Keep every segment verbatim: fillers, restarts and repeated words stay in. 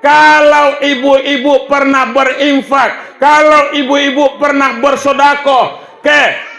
Kalau ibu-ibu pernah berinfak, kalau ibu-ibu pernah bersodakoh, ke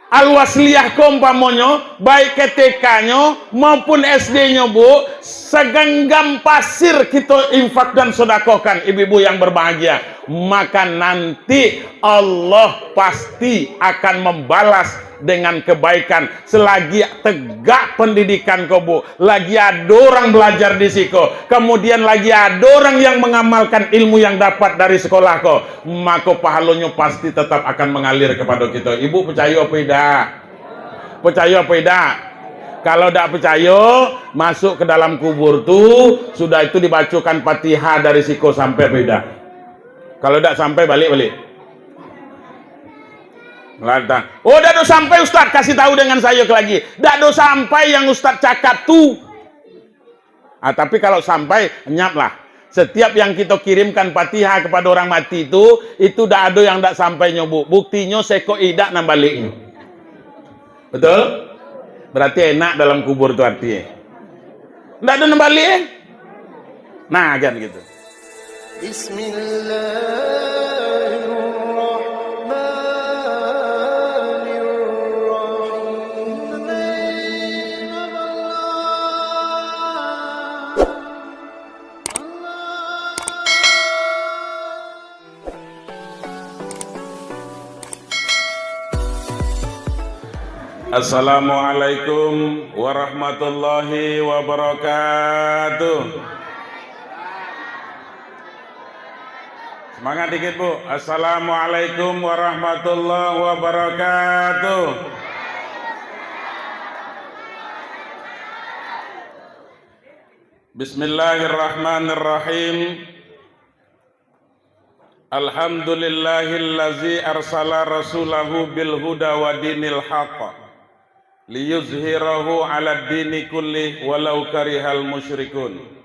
Al-Wasliyah ko umpamonyo, baik ke T K-nyo maupun S D-nyo, Bu, segenggam pasir kito infak dan sodakohkan, ibu-ibu yang berbahagia, maka nanti Allah pasti akan membalas dengan kebaikan. Selagi tegak pendidikan ko, Bu, lagi ado urang balajar di siko, kamudian lagi ado urang yang mangamalkan ilmu yang dapat dari sekolah ko, mako pahalonyo pasti tetap akan mangalir kapado kito. Ibu picayo apo indak? Picayo apo indak? Kalau dak picayo, masuk ke dalam kubur tu, sudah itu dibacokan Fatihah dari siko sampai apo indak? Kalau dak sampai, balik, balik. Lah, dah. Oh, dak do sampai, Ustaz, kasih tahu dengan saya lagi. Dak do sampai yang Ustaz cakap tu. Ah, tapi kalau sampai, nyaplah. Setiap yang kita kirimkan Fatihah kepada orang mati itu, itu dak ado yang dak sampai nyo, Bu. Buktinyo, sekok idak nan baliknyo. Betul? Berarti enak dalam kubur tu arti. Ndak ado nan balik, eh? Nah, kan gitu. Bismillahirrahmanirrahim. Assalamualaikum warahmatullahi wabarakatuh. Semangat dikit, Bu. Assalamualaikum warahmatullahi wabarakatuh. Bismillahirrahmanirrahim. Alhamdulillahillazi arsala rasulahu bil huda wa dinil haq, liyuzhirahu ala dini kullih walau karihal musyrikun.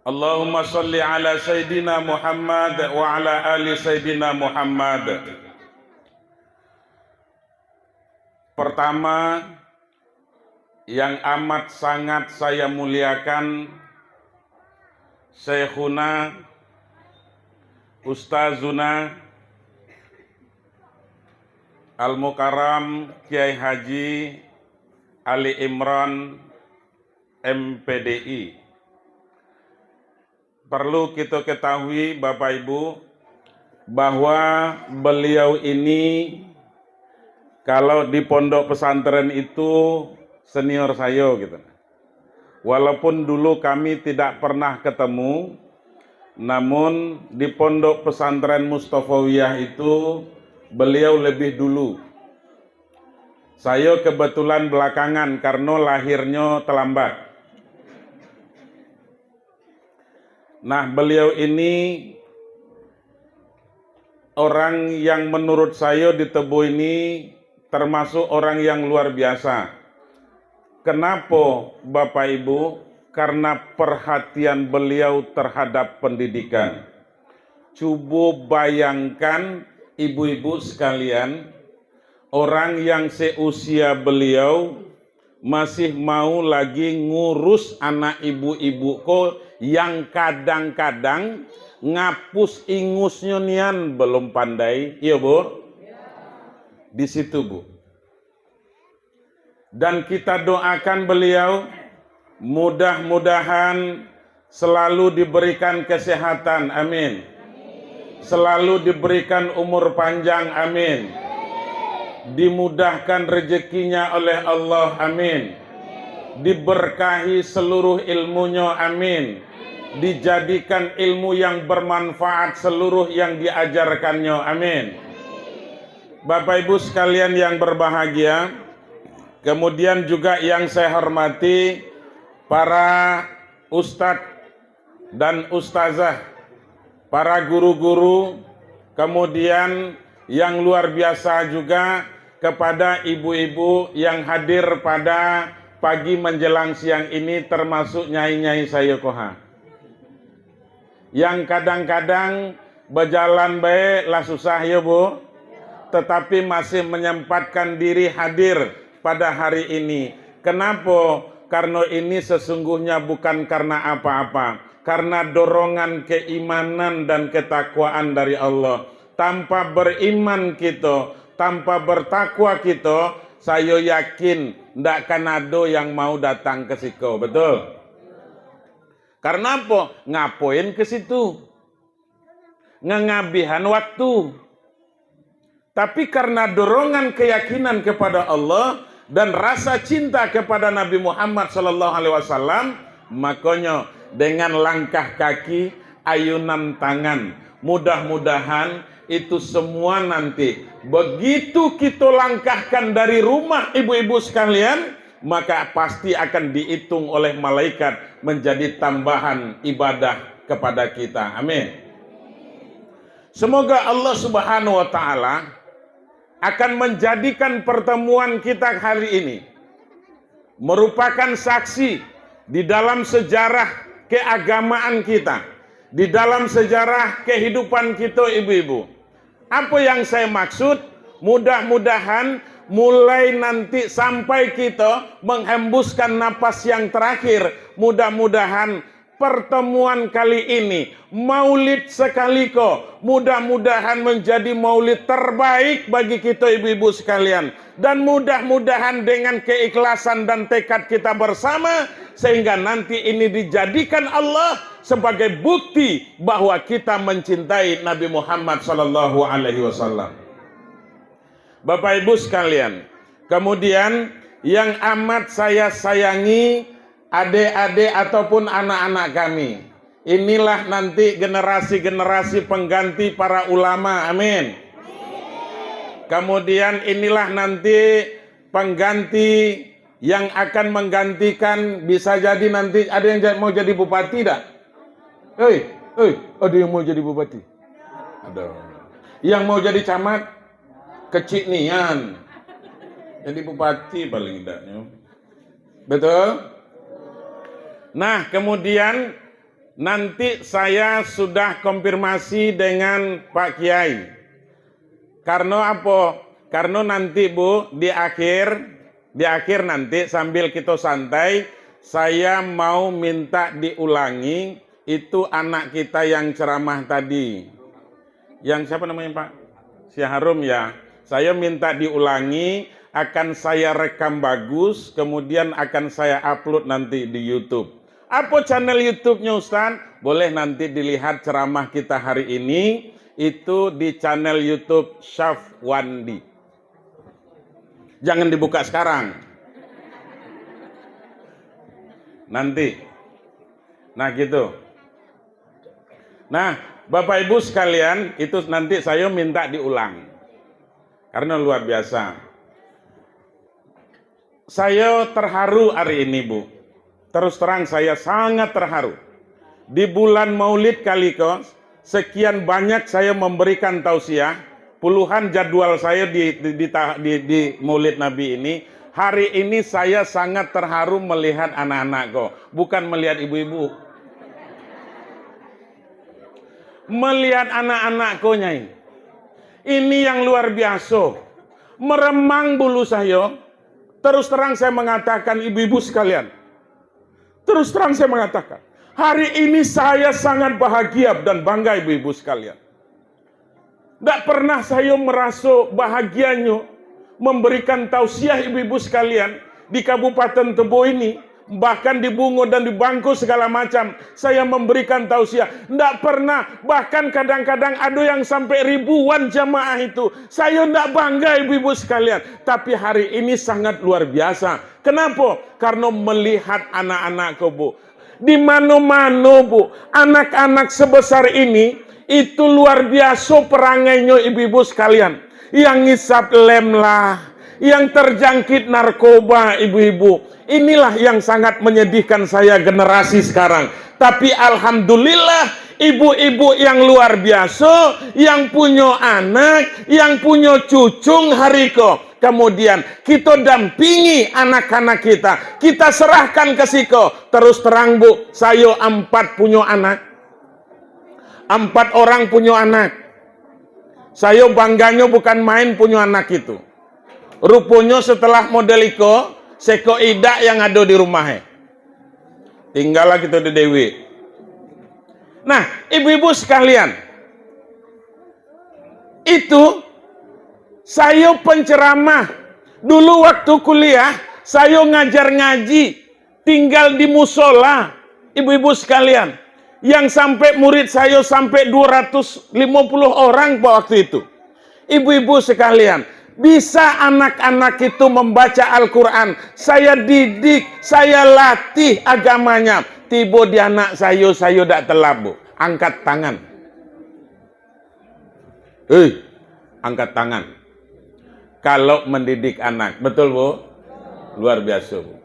Allahumma shalli ala Sayyidina Muhammad wa ala ali Sayyidina Muhammad. Pertama, yang amat sangat saya muliakan, Syekhuna, Ustazuna, Al-Mukarram Kiai Haji Ali Imran, M P D I. Perlu kita ketahui, Bapak Ibu, bahwa beliau ini, kalau di pondok pesantren itu, senior saya, gitu. Walaupun dulu kami tidak pernah ketemu, namun di pondok pesantren Mustafawiyah itu, beliau lebih dulu. Saya kebetulan belakangan karena lahirnya terlambat. Nah, beliau ini orang yang menurut saya di Tebo ini termasuk orang yang luar biasa. Kenapa, Bapak Ibu? Karena perhatian beliau terhadap pendidikan. Cubo bayangkan, ibu-ibu sekalian, orang yang seusia beliau masih mau lagi ngurus anak ibu-ibu ko yang kadang-kadang ngapus ingusnyo nian belum pandai, iyo, Bu? Di situ, Bu. Dan kita doakan beliau, mudah-mudahan selalu diberikan kesehatan, amin. Selalu diberikan umur panjang, amin. Dimudahkan rezekinya oleh Allah, amin. Diberkahi seluruh ilmunyo, amin. Dijadikan ilmu yang bermanfaat seluruh yang diajarkannyo, amin. Bapak Ibu sekalian yang berbahagia, kemudian juga yang saya hormati para ustadz dan ustazah, para guru-guru, kemudian yang luar biasa juga kepada ibu-ibu yang hadir pada pagi menjelang siang ini, termasuk nyai-nyai saya ko ha. Yang kadang-kadang bajalan bae lah susah, yo, Bu, tetapi masih menyempatkan diri hadir pada hari ini. Kenapa? Karena ini sesungguhnya bukan karena apa-apa. karena dorongan keimanan dan ketakwaan dari Allah. Tanpa beriman kito, tanpa bertakwa kito, sayo yakin ndak akan ado yang mau datang ke siko. Betul? Karena apo? Ngapoin ke situ? Ngangabihan waktu. Tapi karena dorongan keyakinan kepada Allah dan rasa cinta kepada Nabi Muhammad sallallahu alaihi wasallam, makonyo dengan langkah kaki, ayunan tangan, mudah-mudahan itu semua nanti begitu kito langkahkan dari rumah, ibu-ibu sekalian, maka pasti akan dihitung oleh malaikat menjadi tambahan ibadah kepada kita. Amin. Semoga Allah Subhanahu wa Ta'ala akan menjadikan pertemuan kita hari ini merupakan saksi di dalam sejarah keagamaan kita, di dalam sejarah kehidupan kita, ibu-ibu. Apa yang saya maksud? Mudah-mudahan mulai nanti sampai kita menghembuskan napas yang terakhir, mudah-mudahan pertemuan kali ini, maulid sekali ko, mudah-mudahan menjadi maulid terbaik bagi kita, ibu-ibu sekalian. Dan mudah-mudahan dengan keikhlasan dan tekad kita bersama, sehingga nanti ini dijadikan Allah sebagai bukti bahwa kita mencintai Nabi Muhammad sallallahu alaihi wasallam. Bapak Ibu sekalian, kemudian yang amat saya sayangi, adik-adik ataupun anak-anak kami, inilah nanti generasi-generasi pengganti para ulama. Amin. Kemudian inilah nanti pengganti yang akan menggantikan, bisa jadi nanti ada yang ja-, mau jadi bupati dak? Hei, hei, ada yang mau jadi bupati? Ada. Yang mau jadi camat? Kecik nian. Jadi bupati paling tidaknya. Betul? Nah, kemudian nanti saya sudah konfirmasi dengan Pak Kiai. Karena apa? Karena nanti, Bu, di akhir, di akhir nanti sambil kita santai, saya mau minta diulangi itu anak kita yang ceramah tadi. Yang siapa namanya, Pak? Si Harum, ya. Saya minta diulangi, akan saya rekam bagus, kemudian akan saya upload nanti di YouTube. Apa channel YouTube-nya, Ustaz? Boleh nanti dilihat ceramah kita hari ini, itu di channel YouTube Syafwandi. Jangan dibuka sekarang. Nanti. Nah, gitu. Nah, Bapak Ibu sekalian, itu nanti saya minta diulang. Karena luar biasa. Saya terharu hari ini, Bu. Terus terang, saya sangat terharu. Di bulan Maulid kali ko, sekian banyak saya memberikan tausiah, puluhan jadwal saya di, di, di ta-, di, di Maulid Nabi ini. Hari ini saya sangat terharu melihat anak-anak ko, bukan melihat ibu-ibu. Melihat anak-anak ko, Nyai. Ini yang luar biasa. Meremang bulu saya. Terus terang saya mengatakan, ibu-ibu sekalian. Terus terang saya mengatakan, hari ini saya sangat bahagia dan bangga, ibu-ibu sekalian. Ndak pernah saya meraso bahagianyo memberikan tausiah, ibu-ibu sekalian, di Kabupaten Tebo ini, bahkan di Bungo dan di Bangko segala macam, saya memberikan tausiah. Ndak pernah, bahkan kadang-kadang ada yang sampai ribuan jamaah itu. Saya ndak bangga, ibu-ibu sekalian, tapi hari ini sangat luar biasa. Kenapa? Karena melihat anak-anak ko, Bu. Di mano-mano, Bu, anak-anak sebesar ini, itu luar biasa perangainyo, ibu-ibu sekalian. Yang ngisap lem lah, yang terjangkit narkoba, ibu-ibu. Inilah yang sangat menyedihkan saya, generasi sekarang. Tapi alhamdulillah, ibu-ibu yang luar biasa, yang punyo anak, yang punyo cucung hari ko. Kemudian, kita dampingi anak-anak kita. Kita serahkan ke siko. Terus terang, Bu, sayo ampat punyo anak. Ampat orang punyo anak. Sayo bangganyo bukan main punyo anak itu. Ruponyo setelah model iko, seko idak yang ado di rumah, eh. Tinggallah kita di dewek. Nah, ibu-ibu sekalian, itu sayo penceramah. Dulu waktu kuliah, sayo ngajar ngaji, tinggal di musola. Ibu-ibu sekalian, yang sampai murid sayo sampai dua ratus lima puluh orang waktu itu. Ibu-ibu sekalian, bisa anak-anak itu membaca Al-Quran, saya didik, saya latih agamanya. Tibo di anak sayo, sayo dak telap, Bu. Angkat tangan. Hei, angkat tangan. Kalau mendidik anak, betul, Bu? Luar biasa, Bu.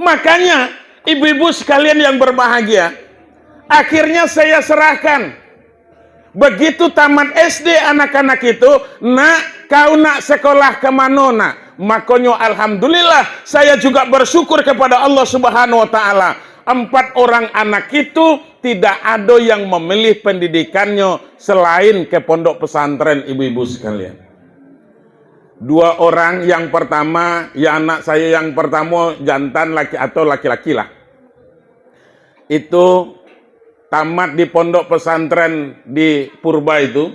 Makanya, ibu-ibu sekalian yang berbahagia, akhirnya saya serahkan. Begitu tamat S D anak-anak itu, "Nak, kau nak sekolah ke mano, Nak?" Makonyo, alhamdulillah, saya juga bersyukur kepada Allah Subhanahu wa Ta'ala. Empat orang anak itu tidak ada yang memilih pendidikannya selain ke pondok pesantren, ibu-ibu sekalian. Dua orang, yang pertama, ya, anak saya yang pertama jantan laki atau laki-laki lah. Itu tamat di pondok pesantren di Purba itu,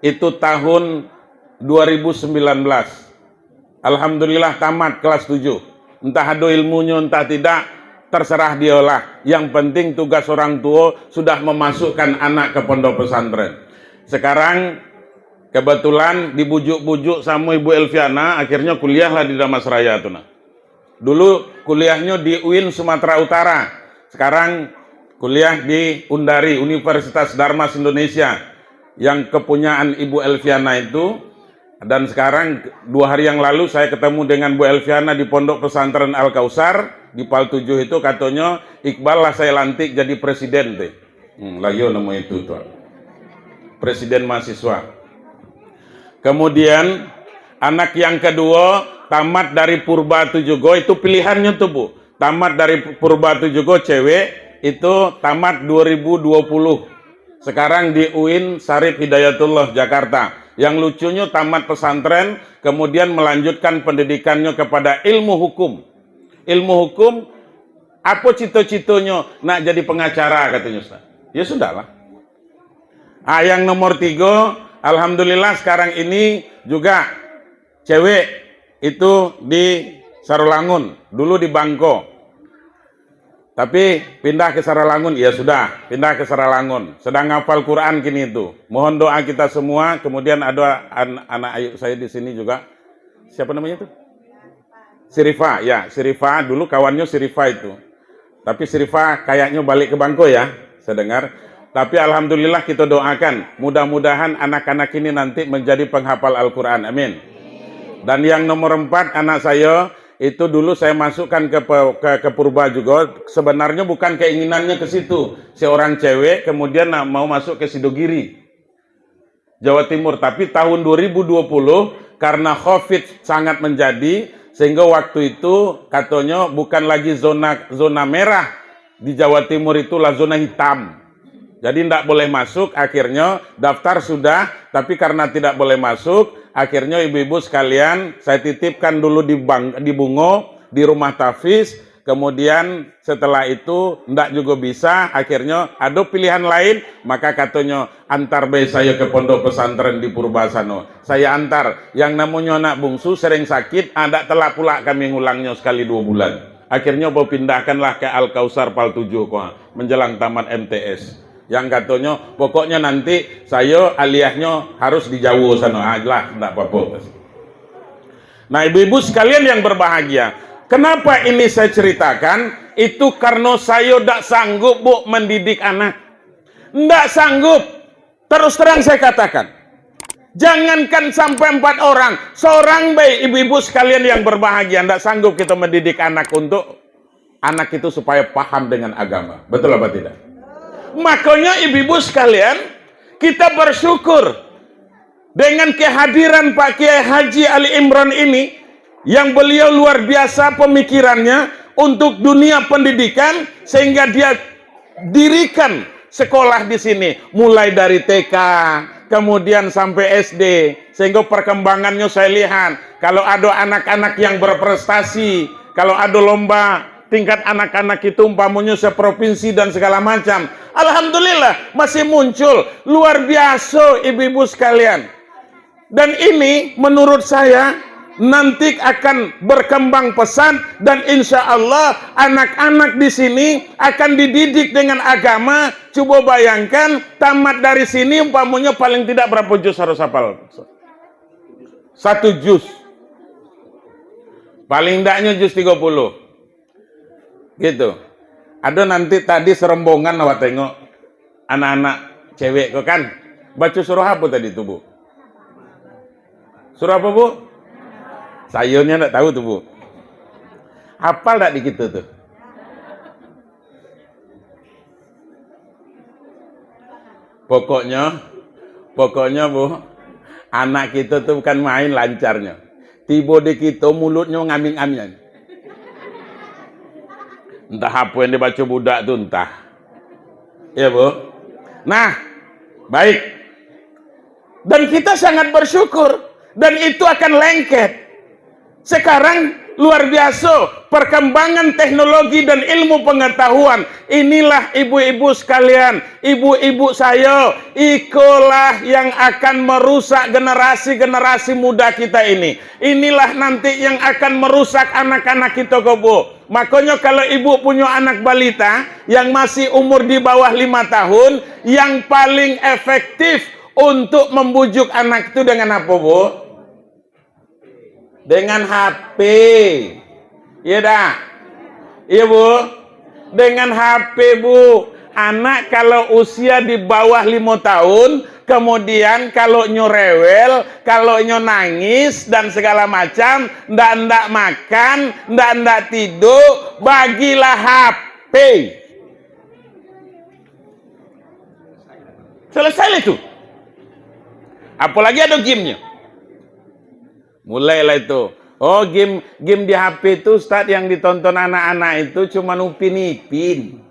itu tahun dua ribu sembilan belas. Alhamdulillah tamat kelas tujuh. Entah ado ilmunyo, entah tidak, terserah diolah. Yang penting tugas orang tua sudah memasukkan anak ke pondok pesantren. Sekarang kebetulan dibujuk-bujuk sama Ibu Elviana, akhirnya kuliahlah di Dharmasraya tu nah. Dulu kuliahnyo di U I N Sumatera Utara, sekarang kuliah di Undari, Universitas Darmas Indonesia, yang kepunyaan Ibu Elviana itu. Dan sekarang, dua hari yang lalu, saya ketemu dengan Bu Elviana di Pondok Pesantren Al-Kausar, di Pal tujuh itu, katonyo, "Iqbal lah saya lantik jadi presiden," teh. Hmm, lah iyo namo itu, Tuan. Presiden mahasiswa. Kemudian, anak yang kedua, tamat dari Purba tu jugo, itu pilihannya tu, Bu. Tamat dari Purba tu jugo, cewek, itu tamat dua ribu dua puluh. Sekarang di U I N Syarif Hidayatullah, Jakarta. Yang lucunya, tamat pesantren, kemudian melanjutkan pendidikannya kepada ilmu hukum. Ilmu hukum, apo cito-citonyo? Nak jadi pengacara, katonyo, Ustaz. Ya sudahlah. Ah, yang nomor tigo, alhamdulillah sekarang ini juga cewek itu di Sarolangun, dulu di Bangko. Tapi pindah ke Sarolangun, ya sudah, pindah ke Sarolangun. Sedang ngafal Quran kini itu. Mohon doa kita semua, kemudian ada an-, anak ayu saya di sini juga. Siapa namanya tuh? Sirifa, ya, Sirifa, dulu kawannya Sirifa itu. Tapi Sirifa kayaknya balik ke Bangko ya, saya dengar. Tapi alhamdulillah kita doakan, mudah-mudahan anak-anak ini nanti menjadi penghafal Al-Quran. Amin. Dan yang nomor empat, anak saya, itu dulu saya masukkan ke pe-, ke, ke Purba juga. Sebenarnya bukan keinginannya ke situ. Seorang cewek kemudian nak mau masuk ke Sidogiri, Jawa Timur. Tapi tahun dua ribu dua puluh, karena covid sangat menjadi, sehingga waktu itu katonyo bukan lagi zona, zona merah di Jawa Timur, itulah zona hitam. Jadi ndak boleh masuk, akhirnya daftar sudah, tapi karena tidak boleh masuk, akhirnya ibu-ibu sekalian, saya titipkan dulu di bang-, di Bungo, di rumah tahfiz, kemudian setelah itu ndak juga bisa, akhirnya ada pilihan lain, maka katonyo, "Antar bae sayo ke pondok pesantren di Purba sano." Saya antar, yang namonyo anak bungsu sering sakit, ah, ndak telak pula kami ngulangnyo sekali dua bulan. Akhirnya bapindahkanlah ke Al-Kausar Pal tujuh ko, menjelang tamat M T S. Yang katonyo, "Pokoknya nanti sayo aliahnyo harus di Jawa sano." Ah, lah, ndak apa-apa. Nah, ibu-ibu sekalian yang berbahagia, kenapa ini saya ceritakan? Itu karena sayo ndak sanggup, Bu, mendidik anak. Ndak sanggup. Terus terang saya katakan, jangankan sampai empat orang, seorang baik, ibu-ibu sekalian yang berbahagia, ndak sanggup kita mendidik anak untuk anak itu supaya paham dengan agama. Betul apa tidak? Makanya ibu-ibu sekalian, kita bersyukur dengan kehadiran Pak Kiai Haji Ali Imran ini, yang beliau luar biasa pemikirannya untuk dunia pendidikan, sehingga dia dirikan sekolah di sini, mulai dari T K, kemudian sampai S D, sehingga perkembangannya saya lihat, kalau ada anak-anak yang berprestasi, kalau ada lomba tingkat anak-anak itu, umpamanya seprovinsi dan segala macam, Alhamdulillah, masih muncul. Luar biasa, ibu-ibu sekalian. Dan ini, menurut saya, nanti akan berkembang pesat, dan insya Allah, anak-anak di sini akan dididik dengan agama. Coba bayangkan, tamat dari sini, umpamanya paling tidak berapa juz harus hafal? Satu juz. Paling tidaknya juz tiga puluh. Gitu. Ado nanti tadi serombongan awak tengok, anak-anak cewek ko kan. Baca surah apa tadi tu, Bu? Surah apa, Bu? Sayo ni ndak tahu tu, Bu. Hafal ndak di kito tu? Pokoknyo, pokoknyo, Bu, anak kito tu bukan main lancarnyo. Tibo di kito, mulutnyo ngamin-ngamin. Entah apo yang dibaco budak tu, entah. Ya, Bu? Nah, baik. Dan kita sangat bersyukur. Dan itu akan lengket. Sekarang, luar biasa perkembangan teknologi dan ilmu pengetahuan. Inilah, ibu-ibu sekalian, ibu-ibu saya, ikolah yang akan merusak generasi-generasi muda kita ini. Inilah nanti yang akan merusak anak-anak kita ko, Bu. Makonyo, kalau ibu punyo anak balita yang masih umur di bawah lima tahun, yang paling efektif untuk membujuk anak tu dengan apo, Bu? Dengan H P. Iya dak? Iya, Bu? Dengan H P, Bu. Anak kalau usia di bawah limo tahun, kemudian kalau nyo rewel, kalau nyo nangis, dan segala macam, ndak-ndak makan, ndak-ndak tido, bagilah H P. Selesai lah itu. Apolagi ado game-nyo. Mulailah itu. Oh, game, game di H P tu, Ustaz, yang ditonton anak-anak itu cuma Upin Ipin.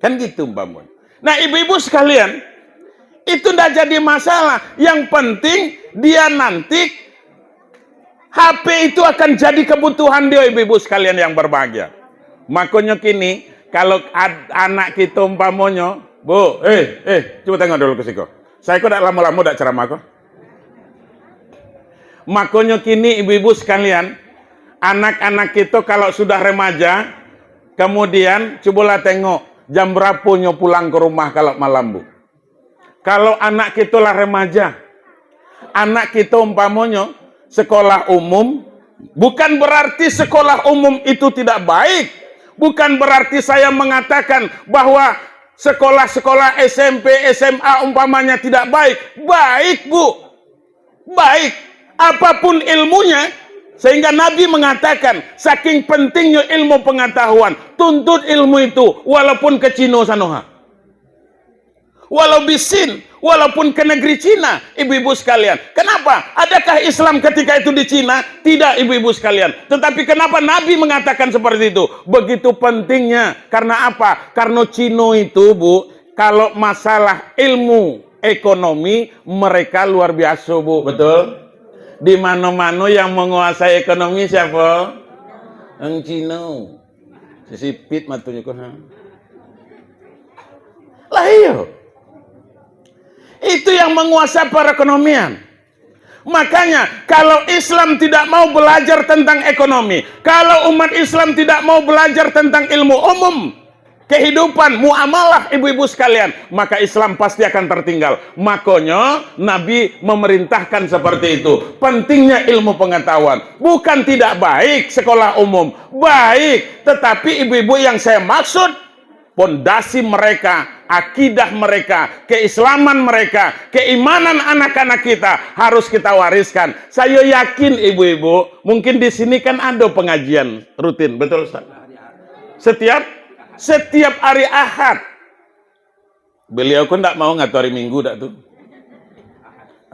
Kan gitu, umpamanya. Nah, ibu-ibu sekalian, itu ndak jadi masalah. Yang penting, dia nanti H P itu akan jadi kebutuhan dia, ibu-ibu sekalian yang berbahagia. Makonyo kini, kalau ad-, anak kita umpamonyo, Bu, eh, eh, cuba tengok dulu ke siko. Saya kok dak lamo-lamo dak ceramah ko. Makonyo kini, ibu-ibu sekalian, anak-anak kita kalau sudah remaja, kemudian cubolah tengok jam beraponyo pulang ke rumah kalau malam, Bu. Kalau anak kito lah remaja, anak kito umpamonyo sekolah umum, bukan berarti sekolah umum itu tidak baik. Bukan berarti saya mengatakan bahwa sekolah-sekolah S M P, S M A umpamanya tidak baik. Baik, Bu. Baik. Apapun ilmunya, sehingga Nabi mengatakan, saking pentingnya ilmu pengetahuan, tuntut ilmu itu, walaupun ke Cino sanoha. Walau bisin, walaupun ke negeri Cina, ibu-ibu sekalian. Kenapa? Adakah Islam ketika itu di Cina? Tidak, ibu-ibu sekalian. Tetapi kenapa Nabi mengatakan seperti itu? Begitu pentingnya. Karena apa? Karena Cino itu, Bu, kalau masalah ilmu ekonomi, mereka luar biasa, Bu. Betul? Di mano-mano yang menguasai ekonomi siapa? Orang Cino. Sisipit matonyo ko, ha. Lah iyo. Itu yang menguasai perekonomian. Makanya, kalau Islam tidak mau belajar tentang ekonomi, kalau umat Islam tidak mau belajar tentang ilmu umum, kehidupan, muamalah, ibu-ibu sekalian, maka Islam pasti akan tertinggal. Makonyo, Nabi memerintahkan seperti itu. Pentingnya ilmu pengetahuan. Bukan tidak baik sekolah umum, baik, tetapi ibu-ibu yang saya maksud, pondasi mereka, akidah mereka, keislaman mereka, keimanan anak-anak kita harus kita wariskan. Saya yakin ibu-ibu, mungkin di sini kan ada pengajian rutin, betul, Ustaz? Setiap, setiap hari Ahad. Beliau pun ndak mau ngatur hari Minggu dak tu.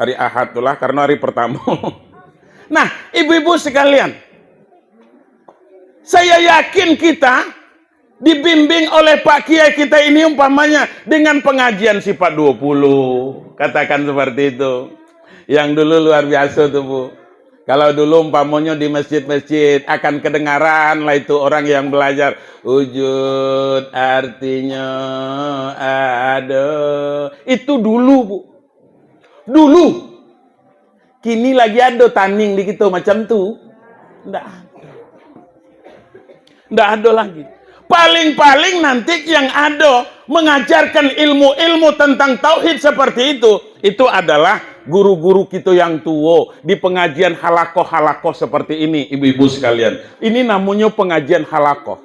Hari Ahad tu lah, karena hari pertama. Nah, ibu-ibu sekalian, saya yakin kita dibimbing oleh Pak Kiai kita ini umpamanya dengan pengajian sifat dua puluh, katakan seperti itu. Yang dulu luar biasa tu, Bu. Kalau dulu umpamonyo di masjid-masjid, akan kedengaran lah itu orang yang belajar. Wujud artinyo Aduh, itu dulu, Bu. Dulu. Kini lagi ado taning di kito macam tu? Ndak ado. Ndak ado lagi. Paling-paling nanti yang ado mengajarkan ilmu-ilmu tentang tauhid seperti itu, itu adalah guru-guru kito yang tuo di pengajian halakoh-halakoh seperti ini, ibu-ibu sekalian. Ini namonyo pengajian halakoh.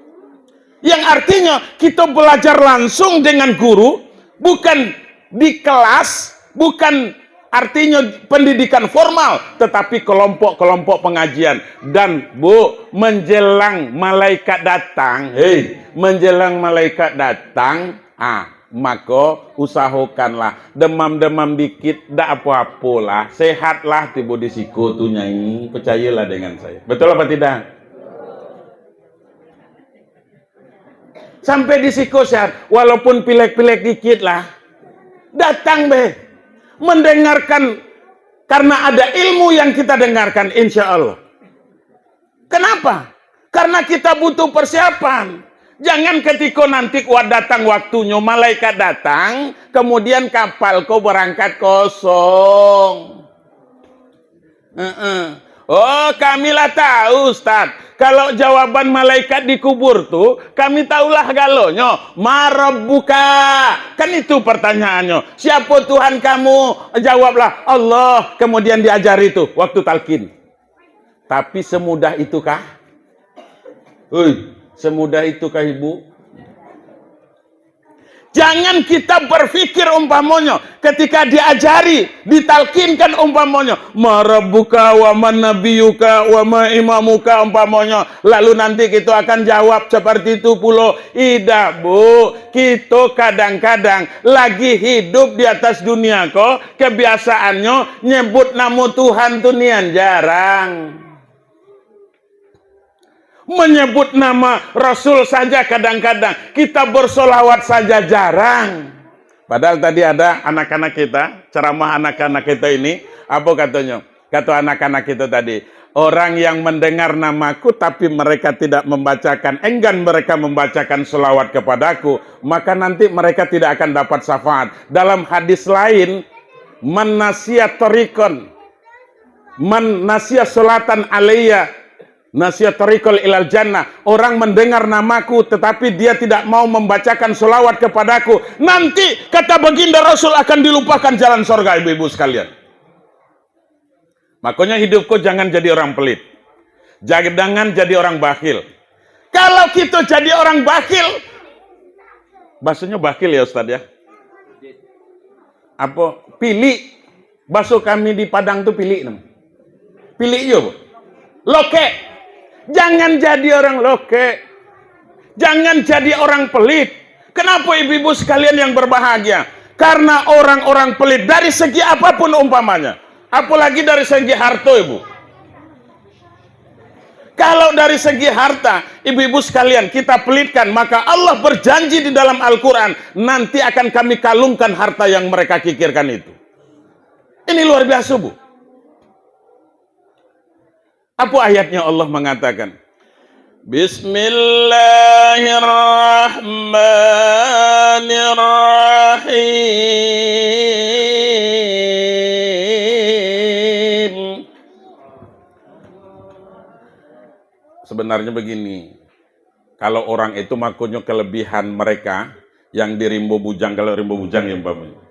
Yang artinya, kita belajar langsung dengan guru, bukan di kelas, bukan artinya pendidikan formal, tetapi kelompok-kelompok pengajian. Dan, Bu, menjelang malaikat datang, hei, menjelang malaikat datang, ah, maka usahakanlah demam-demam dikit, dak apa-apolah, sehatlah tibo di siko tu, Nyai. Percayalah dengan saya. Betul apa tidak? Sampai di siko sehat, walaupun pilek-pilek dikit lah. Datang be. Mendengarkan, karena ada ilmu yang kita dengarkan, insya Allah. Kenapa? Karena kita butuh persiapan. Jangan ketiko nanti wa-, datang waktunyo, malaikat datang, kemudian kapal ko berangkat kosong. Heeh. Oh, kami lah tahu, Ustaz. Kalau jawaban malaikat di kubur tu, kami tahulah galonyo. "Man rabbuka?" Kan itu pertanyaannyo. "Siapo Tuhan kamu?" Jawablah, "Allah." Kemudian diajari tu waktu talqin. Tapi semudah itukah? Hei, semudah itukah, Ibu? Jangan kita berpikir umpamonyo, ketika diajari, ditalkinkan umpamonyo, "Man rabbuka wa man nabiyuka wa ma imamuka," umpamonyo, lalu nanti kita akan jawab seperti itu pulo. Idak, Bu. Kita kadang-kadang lagi hidup di atas dunia ko, kebiasaannyo nyebut namo Tuhan tu nian jarang. Menyebut nama Rasul saja kadang-kadang, kita bersolawat saja jarang. Padahal tadi ada anak-anak kita, ceramah anak-anak kita ini, apa katanya? Kata anak-anak kita tadi, "Orang yang mendengar namaku tapi mereka tidak membacakan, enggan mereka membacakan solawat kepadaku, maka nanti mereka tidak akan dapat syafaat." Dalam hadis lain, "Man nasiya torikon, man nasiya solatan alaiya, nasiya torikol ilal jannah." Orang mendengar namaku, tetapi dia tidak mau membacakan solawat kepadaku, nanti, kata baginda Rasul, akan dilupakan jalan sorga, ibu-ibu sekalian. Makanya hidup ko jangan jadi orang pelit. Jangan jadi orang bakhil. Kalau kita jadi orang bakhil, bahasanya bakhil ya, Ustaz, ya? Apa? Pilik. Baso kami di Padang tu pilik nam. Pilik jo, Bu. Lokek. Jangan jadi orang lokek. Jangan jadi orang pelit. Kenapa, ibu-ibu sekalian yang berbahagia? Karena orang-orang pelit dari segi apapun umpamanya, apalagi dari segi harta, Ibu. Kalau dari segi harta, ibu-ibu sekalian, kita pelitkan, maka Allah berjanji di dalam Al-Quran, "Nanti akan Kami kalungkan harta yang mereka kikirkan itu." Ini luar biasa, Bu. Apa ayatnya Allah mengatakan? Bismillahirrahmanirrahim. Sebenarnya begini, kalau orang itu makonyo kelebihan mereka yang di Rimbo Bujang, kalau Rimbo Bujang ya umpamanya.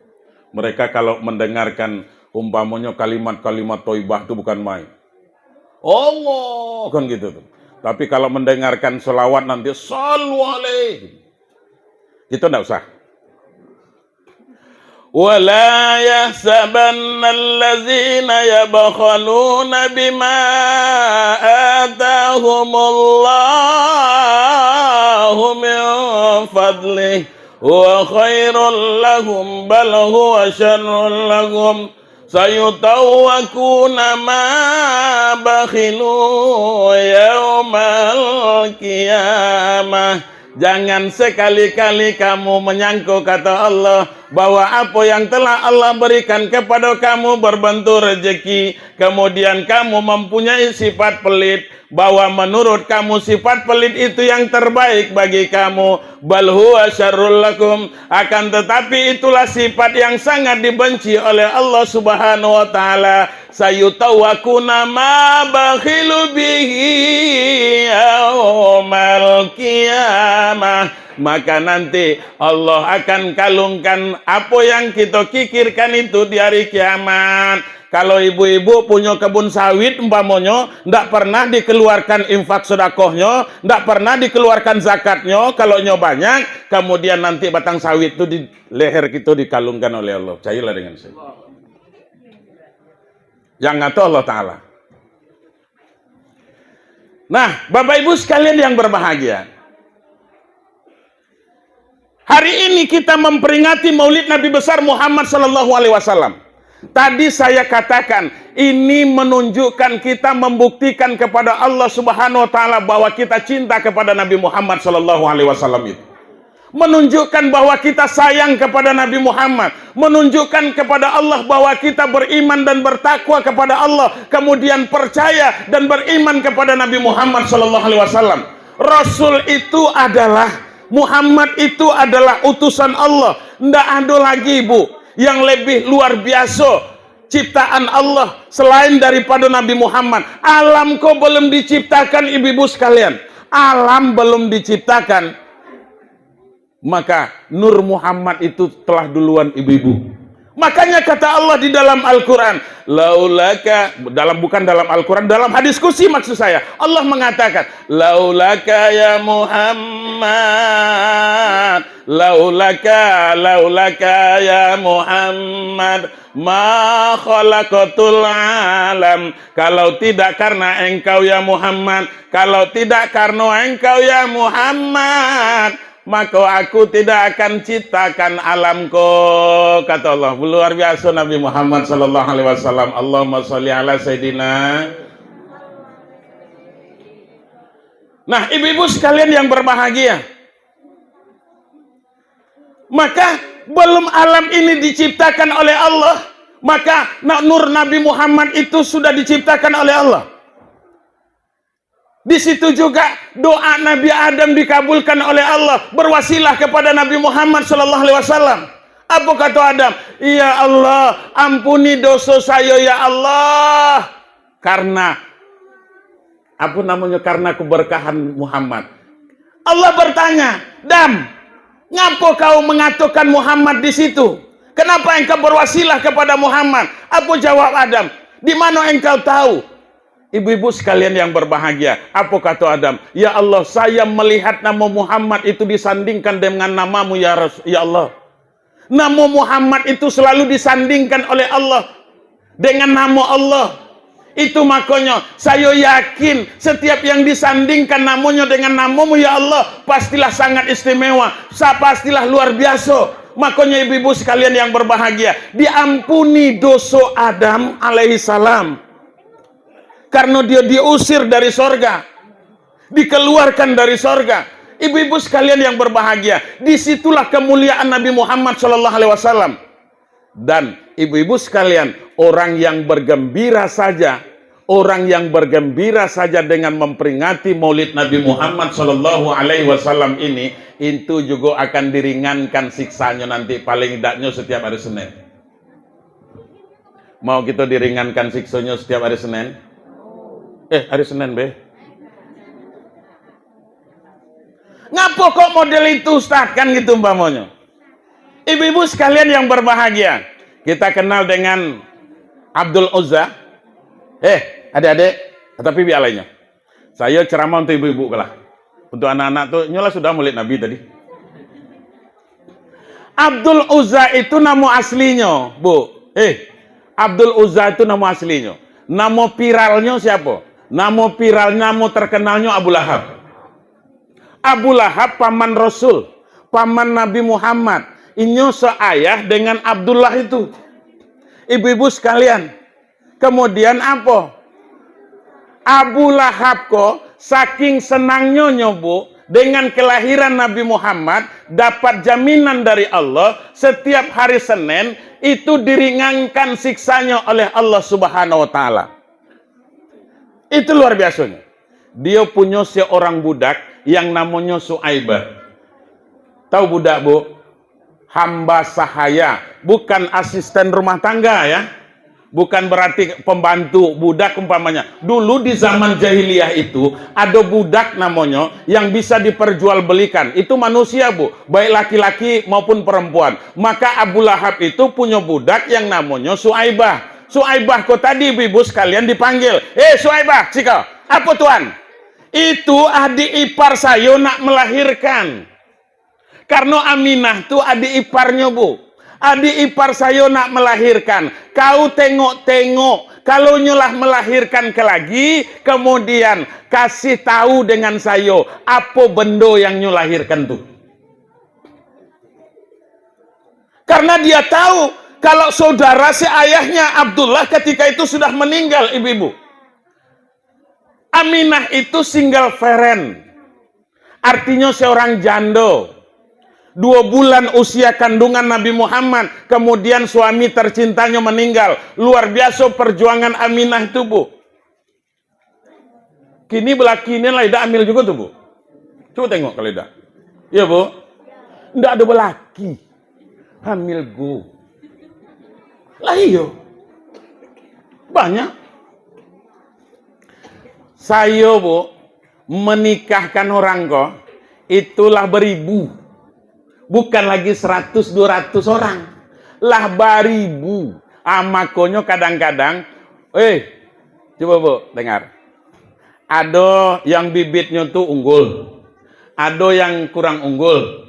Mereka kalau mendengarkan umpamonyo kalimat-kalimat thayyibah tu bukan main. Allah, kan gitu tuh. Tapi kalau mendengarkan selawat nanti, "Sallu alaihi." Itu ndak usah. ولا يحسبن الذين يبخلون بما آتاهم الله من فضله هو خير لهم بل هو شر لهم سيطوقون ما بخلوا يوم القيامة Jangan sekali-kali kamu menyangko, kata Allah, bahwa apa yang telah Allah berikan kepada kamu berbentuk rezeki, kemudian kamu mempunyai sifat pelit, bahwa menurut kamu sifat pelit itu yang terbaik bagi kamu. Bal huwa syarrul lakum. Akan tetapi itulah sifat yang sangat dibenci oleh Allah Subhanahu wa Ta'ala. Sayutawakuna ma bakhilu bihi yaumal qiyamah. Maka nanti Allah akan kalungkan apa yang kita kikirkan itu di hari kiamat. Kalau ibu-ibu punyo kebun sawit umpamonyo, ndak pernah dikeluarkan infak sedekahnya, ndak pernah dikeluarkan zakatnya, kalau nyo banyak, kemudian nanti batang sawit tu di leher kita dikalungkan oleh Allah. Cailah dengan saya. Yang ngato Allah Ta'ala. Nah, Bapak Ibu sekalian yang berbahagia, hari ini kita memperingati Maulid Nabi Besar Muhammad Sallallahu Alaihi Wasallam. Tadi saya katakan, ini menunjukkan kita membuktikan kepada Allah Subhanahu wa Ta'ala bahwa kita cinta kepada Nabi Muhammad Sallallahu Alaihi Wasallam itu. Menunjukkan bahwa kita sayang kepada Nabi Muhammad, menunjukkan kepada Allah bahwa kita beriman dan bertakwa kepada Allah, kemudian percaya dan beriman kepada Nabi Muhammad Sallallahu Alaihi Wasallam. Rasul itu adalah, Muhammad itu adalah utusan Allah. Ndak ado lagi, Bu, yang lebih luar biasa ciptaan Allah selain daripada Nabi Muhammad. Alam ko belum diciptakan, ibu-ibu sekalian. Alam belum diciptakan. Maka Nur Muhammad itu telah duluan, ibu-ibu. Makanya kata Allah di dalam Al-Quran, laulaka, dalam, bukan dalam Al-Quran, dalam hadis kursi maksud saya. Allah mengatakan, laulaka ya Muhammad, laulaka, laulaka ya Muhammad, ma khalaqatul alam. Kalau tidak karena engkau ya Muhammad, kalau tidak karena engkau ya Muhammad, maka aku tidak akan ciptakan alam ko, kata Allah. Luar biasa Nabi Muhammad Sallallahu Alaihi Wasallam. Allahumma sholli ala Sayyidina. Nah, ibu-ibu sekalian yang berbahagia, maka belum alam ini diciptakan oleh Allah, maka na-, nur Nabi Muhammad itu sudah diciptakan oleh Allah. Di situ juga doa Nabi Adam dikabulkan oleh Allah, berwasilah kepada Nabi Muhammad Sallallahu Alaihi Wasallam. Apa kata Adam? Ya Allah, ampuni dosa saya, ya Allah. Karena, apa namanya, karena keberkahan Muhammad. Allah bertanya, Adam, ngapo kau mengatakan Muhammad di situ? Kenapa engkau berwasilah kepada Muhammad? Apa jawab Adam? Di mana engkau tahu? Ibu-ibu sekalian yang berbahagia, apa kata Adam? Ya Allah, saya melihat nama Muhammad itu disandingkan dengan namamu, ya Ras-, ya Allah. Nama Muhammad itu selalu disandingkan oleh Allah dengan nama Allah. Itu makanya saya yakin setiap yang disandingkan namanya dengan namamu, ya Allah, pastilah sangat istimewa, sa-, pastilah luar biasa. Makanya ibu-ibu sekalian yang berbahagia, diampuni dosa Adam alaihissalam. Karena dia diusir dari sorga, dikeluarkan dari sorga. Ibu-ibu sekalian yang berbahagia, disitulah kemuliaan Nabi Muhammad Sallallahu Alaihi Wasallam. Dan ibu-ibu sekalian, orang yang bergembira saja, orang yang bergembira saja dengan memperingati Maulid Nabi Muhammad Sallallahu Alaihi Wasallam ini, itu juga akan diringankan siksanya nanti, paling tidaknya setiap hari Senin. Mau kita diringankan siksanya setiap hari Senin? Eh, hari Senin, be. Ngapo kok model itu, Ustaz? Kan gitu umpamanya. Ibu-ibu sekalian yang berbahagia, kita kenal dengan Abdul Uzza. Eh, adik-adik, tapi biar lainnya. Saya ceramah untuk ibu-ibu lah. Untuk anak-anak tu, nyolah sudah Maulid Nabi tadi. Abdul Uzza itu nama aslinyo, Bu. Eh, Abdul Uzza itu nama aslinyo. Nama viralnyo siapa? Nama viral, nama terkenalnyo Abu Lahab. Abu Lahab paman Rasul, paman Nabi Muhammad. Inyo seayah dengan Abdullah itu. Ibu-ibu sekalian, kemudian apo? Abu Lahab ko saking senangnyo nyo, Bu, Dengan kelahiran Nabi Muhammad, dapat jaminan dari Allah, setiap hari Senin itu diringankan siksanyo oleh Allah Subhanahu wa Ta'ala. Itu luar biasanya. Dia punya seorang budak yang namanya Suaibah. Tahu budak, Bu? Hamba sahaya, bukan asisten rumah tangga, ya. Bukan berarti pembantu, budak umpamanya. Dulu di zaman jahiliyah itu, ada budak namonyo yang bisa diperjualbelikan. Itu manusia, Bu, baik laki-laki maupun perempuan. Maka Abu Lahab itu punya budak yang namonyo Suaibah. Suaibah ko tadi, ibu-ibu sekalian, dipanggil, "Eh, Suaibah, siko." "Apo, Tuan?" "Itu adik ipar sayo nak melahirkan." Karno Aminah tu adik iparnyo, Bu. "Adik ipar sayo nak melahirkan. Kau tengok-tengok. Kalau nyo lah melahirkan ke lagi, kemudian kasih tahu dengan sayo, apo bendo yang nyo lahirkan tu." Karena dia tahu, kalau saudara seayahnya Abdullah ketika itu sudah meninggal, ibu-ibu. Aminah itu single parent. Artinya seorang jando. Dua bulan usia kandungan Nabi Muhammad, kemudian suami tercintanya meninggal. Luar biasa perjuangan Aminah itu, Bu. Kini balaki ni lah indak hamil juga tu, Bu. Cubo tengok kalau indak. Iya, Bu? Indak ado balaki hamil, Bu. Lah iyo. Banyak. Sayo, Bu, menikahkan orang ko, itulah beribu. Bukan lagi seratus, dua ratus orang. Lah baribu. Ah, makonyo kadang-kadang, eh, cubo, Bu, dengar. Ado yang bibitnyo tu unggul. Ado yang kurang unggul.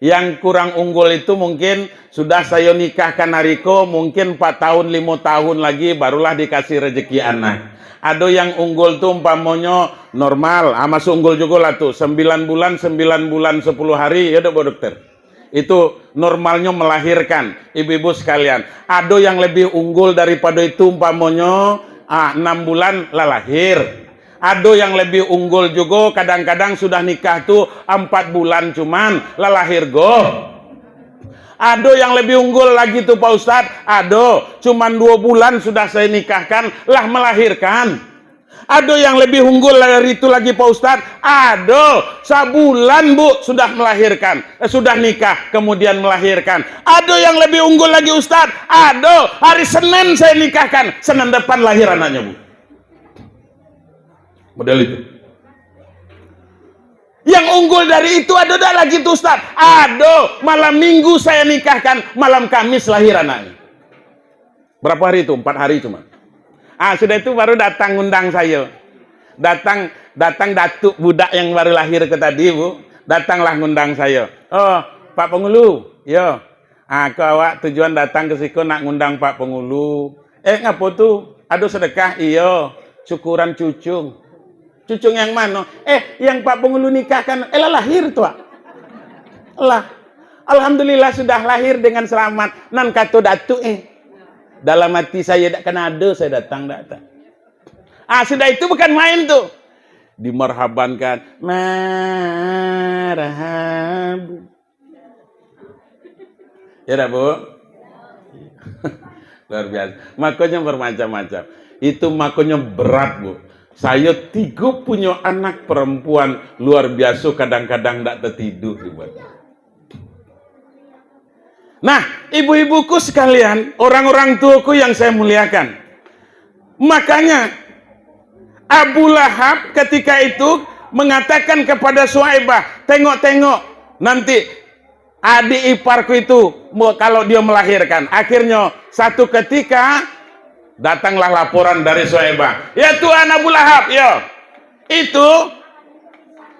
Yang kurang unggul itu mungkin sudah sayo nikahkan ari ko, mungkin empat tahun, limo tahun lagi barulah dikasih rezeki anak. Ado yang unggul tu umpamonyo normal, ah, masuk unggul jugo lah tu, sembilan bulan, sembilan bulan sepuluh hari, ya dok, Bu Dokter? Itu normalnyo melahirkan, ibu-ibu sekalian. Ado yang lebih unggul daripado itu, umpamonyo, ah, enam bulan lah lahir. Ado yang lebih unggul jugo, kadang-kadang sudah nikah tu empat bulan cuman lah lahir goh. Ado yang lebih unggul lagi tu, Pak Ustadz? Ado, cuman dua bulan sudah saya nikahkan, lah melahirkan. Ado yang lebih unggul dari itu lagi, Pak Ustadz? Ado, sabulan, Bu, sudah melahirkan, eh, sudah nikah, kemudian melahirkan. Ado yang lebih unggul lagi, Ustadz? Ado, hari Senin saya nikahkan, Senin depan lahir anaknya, Bu. Model itu. Yang unggul dari itu ado dak lagi tu, Ustaz? Ado, malam Minggu saya nikahkan, malam Kamis lahir anaknya. Berapa hari itu? Empat hari cuma. Ah, sudah itu baru datang ngundang saya. Datang, datang datuk budak yang baru lahir ke tadi, Bu. Datanglah ngundang saya. "Oh, Pak Pengulu." "Yo." "Ah, ko awak tujuan datang ke siko nak ngundang Pak Pengulu." "Eh, ngapo tu? Ado sedekah?" "Iyo, syukuran cucung." "Cucung yang mano?" "Eh, yang Pak Pengulu nikahkan." "Eh, lah lahir tu, Wak." "Lah, alhamdulillah sudah lahir dengan selamat." Nan kato Datuk, eh. Dalam hati saya, "Dak kan ado saya datang, dak, dak." Ah, sudah itu bukan main tu. Dimarhabankan. Marhabu. Ya dak, Bu? Luar biasa. Makonyo bermacam-macam. Itu makonyo berat, Bu. Sayo tigo punyo anak perempuan luar biasa, kadang-kadang ndak tertidur dibuat. Nah, ibu-ibuku sekalian, orang-orang tuaku yang saya muliakan. Makanya, Abu Lahab ketika itu mengatakan kepada Suaibah, "Tengok-tengok, nanti adik iparku itu, mu-, kalau dia melahirkan." Akhirnya, satu ketika, datanglah laporan dari Suaibah, "Ya Tuan Abu Lahab, ya, itu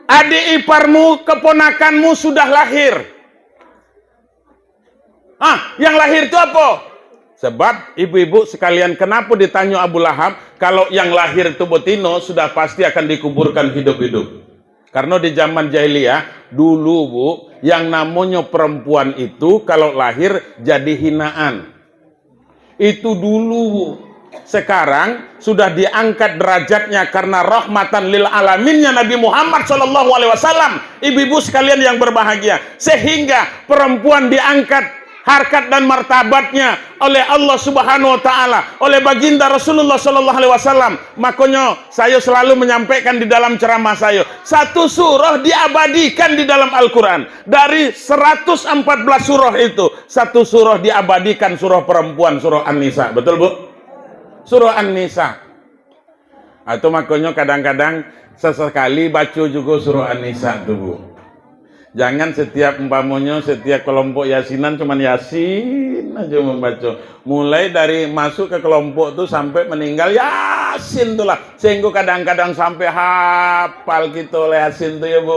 adik iparmu, keponakanmu sudah lahir." Ah, yang lahir tu apo? Sebab, ibu-ibu sekalian, kenapa ditanyo Abu Lahab, kalau yang lahir tu betino, sudah pasti akan dikuburkan hidup-hidup. Karena di zaman jahiliyah, dulu, Bu, yang namonyo perempuan itu, kalau lahir, jadi hinaan. Itu dulu, Bu. Sekarang sudah diangkat derajatnya karena rahmatan lil alaminnya Nabi Muhammad sallallahu alaihi wasallam. Ibu-ibu sekalian yang berbahagia, sehingga perempuan diangkat harkat dan martabatnya oleh Allah Subhanahu wa Ta'ala, oleh Baginda Rasulullah sallallahu alaihi wasallam. Makonyo, sayo selalu menyampaikan di dalam ceramah sayo, satu surah diabadikan di dalam Al-Quran. Dari seratus empat belas surah itu, satu surah diabadikan, surah perempuan, surah An-Nisa. Betul, Bu? Surah An-Nisa. Atau makonyo kadang-kadang sesekali baco jugo surah An-Nisa tu, Bu. Jangan setiap, umpamonyo, setiap kelompok yasinan cuman Yasin aja membaco. Mulai dari masuk ke kelompok tu sampai meninggal, Yasin tu lah. Sehingga kadang-kadang sampai hafal kito oleh Yasin tu, ya, Bu.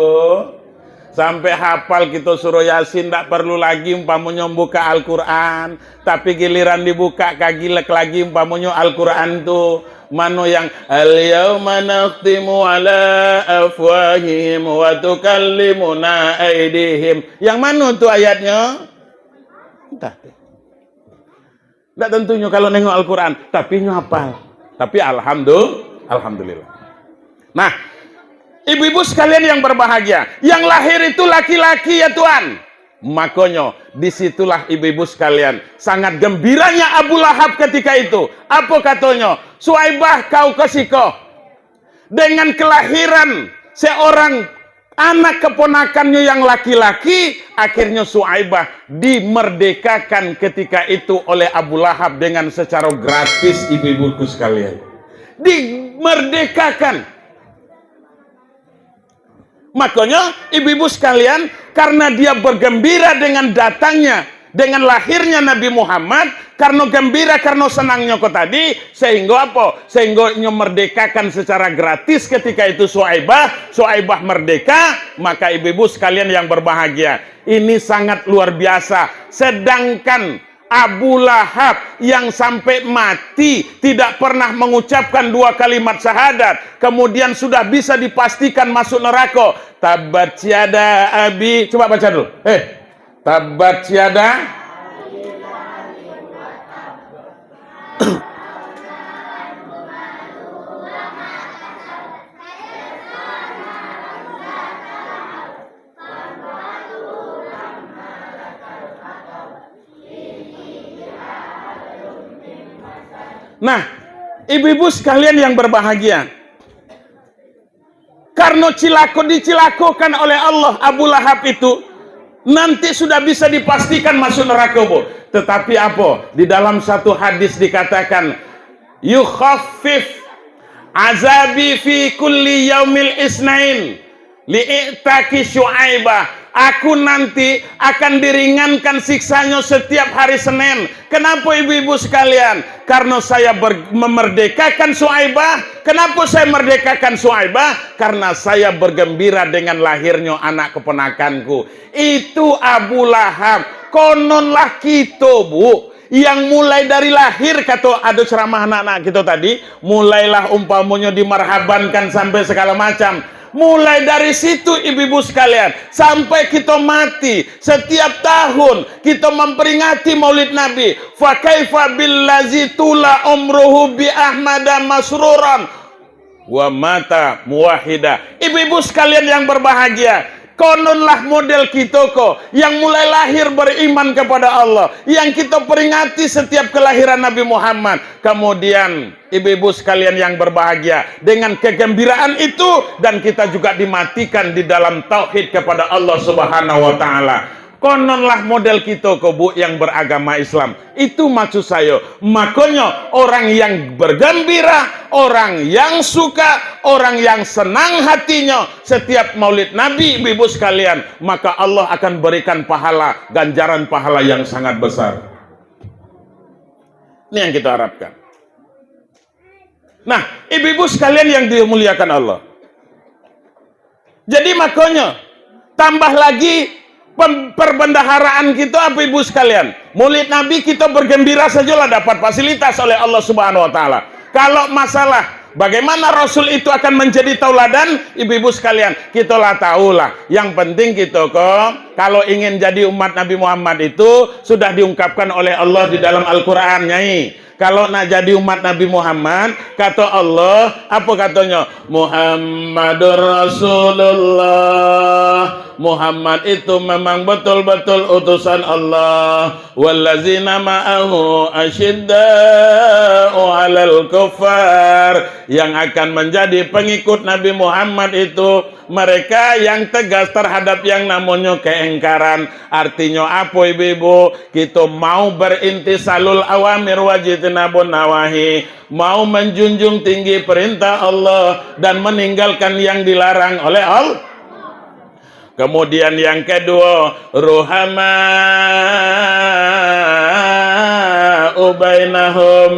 Sampai hafal kito surah Yasin, ndak perlu lagi umpamonyo buka Al-Quran. Tapi giliran dibuka, kagilek lagi umpamonyo Al-Quran tu. Mano yang, "Al-yauma nakhtimu ala afwahihim wa tukallimuna aidihim." Yang mano tu ayatnyo? Entah tu. Ndak tantunyo kalau nengok Al-Quran, tapi nyo hafal. Tapi alhamdul-, alhamdulillah. Nah, ibu-ibu sekalian yang berbahagia, yang lahir itu laki-laki, ya Tuhan. Makonyo, disitulah ibu-ibu sekalian, sangat gembiranya Abu Lahab ketika itu. Apo katonyo? "Suaibah, kau ko siko." Dengan kelahiran seorang anak keponakannyo yang laki-laki, akhirnyo Suaibah dimerdekakan ketika itu oleh Abu Lahab dengan secara gratis, ibu-ibuku sekalian. Dimerdekakan. Makonyo, ibu-ibu sekalian, karena dia bergembira dengan datangnya, dengan lahirnya Nabi Muhammad, karena gembira, karena senangnya ko tadi, sehingga apa? Sehingga inyo merdekakan secara gratis ketika itu Suaibah, Suaibah merdeka, maka ibu-ibu sekalian yang berbahagia, ini sangat luar biasa. Sedangkan Abu Lahab yang sampai mati tidak pernah mengucapkan dua kalimat syahadat, kemudian sudah bisa dipastikan masuk neraka. Tabbat yada abi, coba baca dulu. Eh, tabbat yada. Nah, ibu-ibu sekalian yang berbahagia, karena cilako, dicilakokan oleh Allah Abu Lahab itu, nanti sudah bisa dipastikan masuk neraka, Bu. Tetapi apa? Di dalam satu hadis dikatakan, "Yukhaffif azabi fi kulli yaumil isnain li'itaki Syuaibah." Aku nanti akan diringankan siksanyo setiap hari Senin. Kenapa, ibu-ibu sekalian? Karena saya ber-, memerdekakan Suaibah. Kenapa saya merdekakan Suaibah? Karena saya bergembira dengan lahirnya anak keponakanku. Itu Abu Lahab. Kononlah kito, Bu, yang mulai dari lahir, kato ado ceramah anak-anak kito tadi, mulailah umpamonyo dimarhabankan sampai segala macam. Mulai dari situ, ibu-ibu sekalian, sampai kito mati, setiap tahun kito memperingati Maulid Nabi. Fa kaifa billazi tula umruhu bi Ahmada masruran wa mata muwahhida. Ibu-ibu sekalian yang berbahagia, kononlah model kito ko yang mulai lahir beriman kepada Allah, yang kito peringati setiap kelahiran Nabi Muhammad. Kemudian, ibu-ibu sekalian yang berbahagia, dengan kegembiraan itu, dan kita juga dimatikan di dalam tauhid kepada Allah Subhanahu wa Ta'ala. Kononlah model kito ko, Bu, yang beragama Islam. Itu maksud sayo. Makonyo, orang yang bergembira, orang yang suka, orang yang senang hatinyo setiap Maulid Nabi, ibu-ibu sekalian, maka Allah akan berikan pahala, ganjaran pahala yang sangat besar. Ini yang kita harapkan. Nah, ibu-ibu sekalian yang dimuliakan Allah. Jadi, makonyo, tambah lagi pem-, perbendaharaan kito, apa, ibu sekalian? Maulid Nabi kito bergembira sajolah, dapat fasilitas oleh Allah Subhanahu wa Ta'ala. Kalau masalah bagaimana Rasul itu akan menjadi tauladan, ibu-ibu sekalian, kito lah tahulah. Yang penting kito ko, kalau ingin jadi umat Nabi Muhammad itu, sudah diungkapkan oleh Allah di dalam Al-Quran, Nyai. Kalau nak jadi umat Nabi Muhammad, kato Allah, apo katonyo? "Muhammadur Rasulullah." Muhammad itu memang betul-betul utusan Allah. "Wallazina ma'ahu asyidda'u 'alal kuffar." Yang akan menjadi pengikut Nabi Muhammad itu mereka yang tegas terhadap yang namonyo keengkaran. Artinyo apo, ibu-ibu? Kito mau berintisalul awamir wajtinabun nawahi, mau menjunjung tinggi perintah Allah dan meninggalkan yang dilarang oleh Allah. Kemudian yang kedua, ruhama'u bainahum.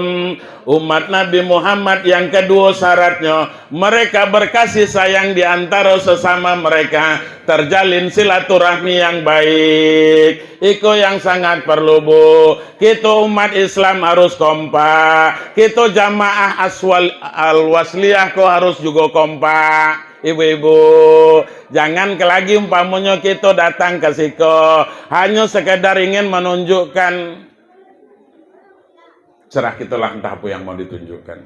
Umat Nabi Muhammad yang kedua syaratnyo, mereka berkasih sayang di antara sesama mereka, terjalin silaturahmi yang baik. Iko yang sangat perlu, Bu. Kito umat Islam harus kompak. Kito jamaah aswal-, al-wasliyah ko harus jugo kompak. Ibu-ibu, jangan ke lagi umpamonyo kito datang ka siko, hanyo sekedar ingin menunjukkan, serah kitolah entah apo yang mau ditunjukkan.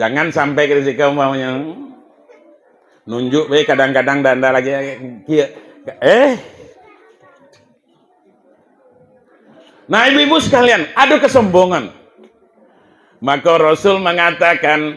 Jangan sampai ka siko umpamonyo nunjuk bae, kadang-kadang ndak, ndak lagi, eh. Nah, ibu-ibu sekalian, ado kesombongan. Maka Rasul mengatakan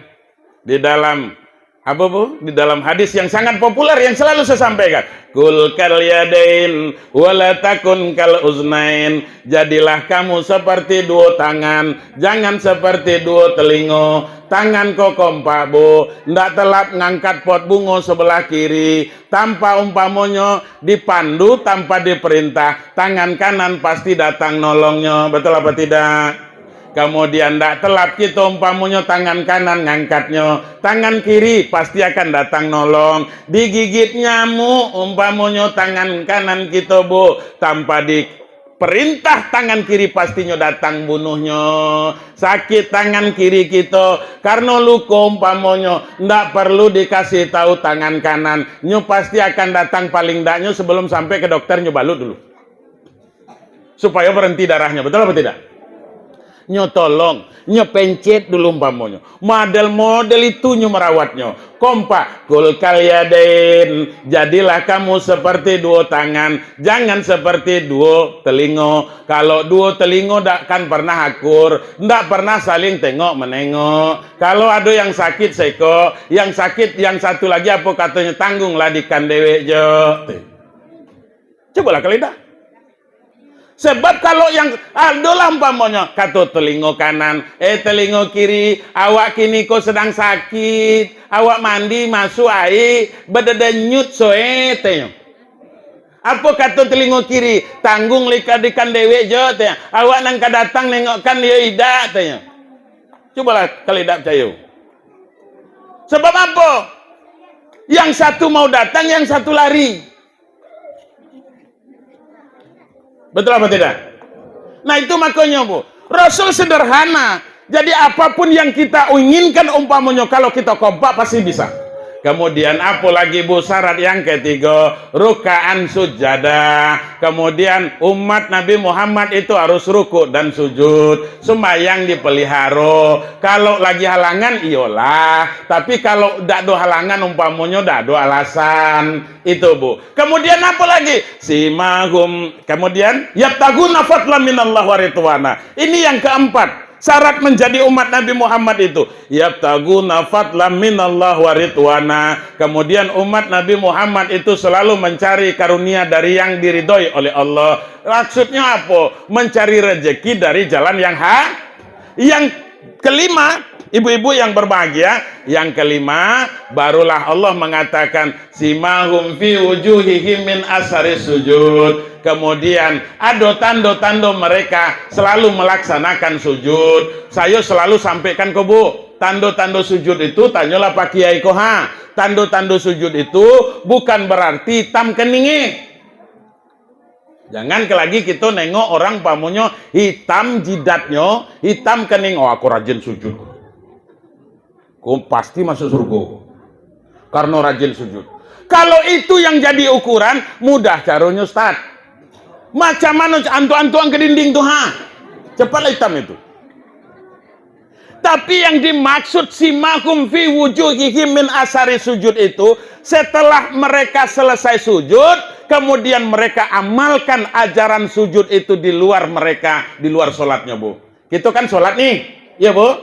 di dalam, apa, Bu? Di dalam hadis yang sangat populer yang selalu saya sampaikan, "Kul kal yadain, wala takun kal uznain." Jadilah kamu seperti duo tangan, jangan seperti duo telingo. Tangan ko kompak, Bu. Ndak telap ngangkat pot bungo sebelah kiri. Tanpa umpamonyo dipandu, tanpa diperintah, tangan kanan pasti datang nolongnyo. Betul apa tidak? Kemudian, ndak telap kito umpamonyo tangan kanan ngangkatnyo, tangan kiri pasti akan datang nolong. Digigit nyamuk, umpamonyo tangan kanan kito, Bu, tanpa diperintah, tangan kiri pastinyo datang bunuhnyo. Sakit tangan kiri kito, karano luko umpamonyo, ndak perlu dikasih tahu tangan kanan, nyo pasti akan datang, paling ndaknyo sebelum sampai ke dokter nyo balut dulu. Supayo berhenti darahnyo, betul apa tidak? Nyo tolong, nyo pencet dulu umpamonyo. Model-model itu nyo merawatnyo. Kompak, kul kal yadain, jadilah kamu seperti duo tangan, jangan seperti duo telingo. Kalau duo telingo dak kan pernah akur, ndak pernah saling tengok menengok. Kalau ado yang sakit seko, yang sakit yang satu lagi apo katonyo, "Tanggunglah dikan dewek jo." Cubolah kalian dah. Sebab kalau yang, adolah umpamonyo, kato telingo kanan, "Eh, telingo kiri, awak kini ko sedang sakit, awak mandi masuak aia, badedenyut soe," tenyo. Apo kato telingo kiri? "Tanggung lika dikan dewek jo," tenyo. "Awak nan ka datang nengokkan iyo idak," tenyo. Cubolah kalau idak picayo. Sebab apo? Yang satu mau datang, yang satu lari. Betul apa tidak? Nah, itu makonyo, Bu. Rasul sederhana. Jadi, apapun yang kita inginkan, umpamonyo, kalau kita kompak, pasti bisa. Kemudian, apo lagi, Bu, syarat yang ketiga? Rukaan sujada. Kemudian, umat Nabi Muhammad itu harus rukuk dan sujud. Sembahyang dipeliharo. Kalau lagi halangan, iyolah. Tapi, kalau dak ado halangan, umpamonyo dak ado alasan. Itu, Bu. Kemudian apa lagi? Simahum. Kemudian, "Yabtaguna fadlan minallah wa ridwana." Ini yang keempat. Syarat menjadi umat Nabi Muhammad itu. "Yabtaguna fadlan minallah wa ridwana." Kemudian umat Nabi Muhammad itu selalu mencari karunia dari yang diridhoi oleh Allah. Maksudnya apa? Mencari rezeki dari jalan yang ha-, yang kelima, ibu-ibu yang berbahagia, yang kelima, barulah Allah mengatakan, "Simahum fi wujuhihim min asari sujud." Kemudian, ado tando-tando mereka selalu melaksanakan sujud. Sayo selalu sampaikan ko, Bu, tando-tando sujud itu, tanyolah pa kiai ko, ha. Tando-tando sujud itu bukan berarti itam keninge. Jangan ke lagi kito nengok orang umpamonyo hitam jidatnyo, hitam kening, "Oh, aku rajin sujud. Aku pasti masuk surga. Karena rajin sujud." Kalau itu yang jadi ukuran, mudah caronyo, Ustaz. Macam mano antuak-antuak ke dinding tu, ha? Cepatlah hitam itu. Tapi yang dimaksud simahum fi wujuhihim min asari sujud itu, setelah mereka selesai sujud, kemudian mereka amalkan ajaran sujud itu di luar mereka, di luar sholatnya, Bu. Kita kan sholat nih, iya, Bu?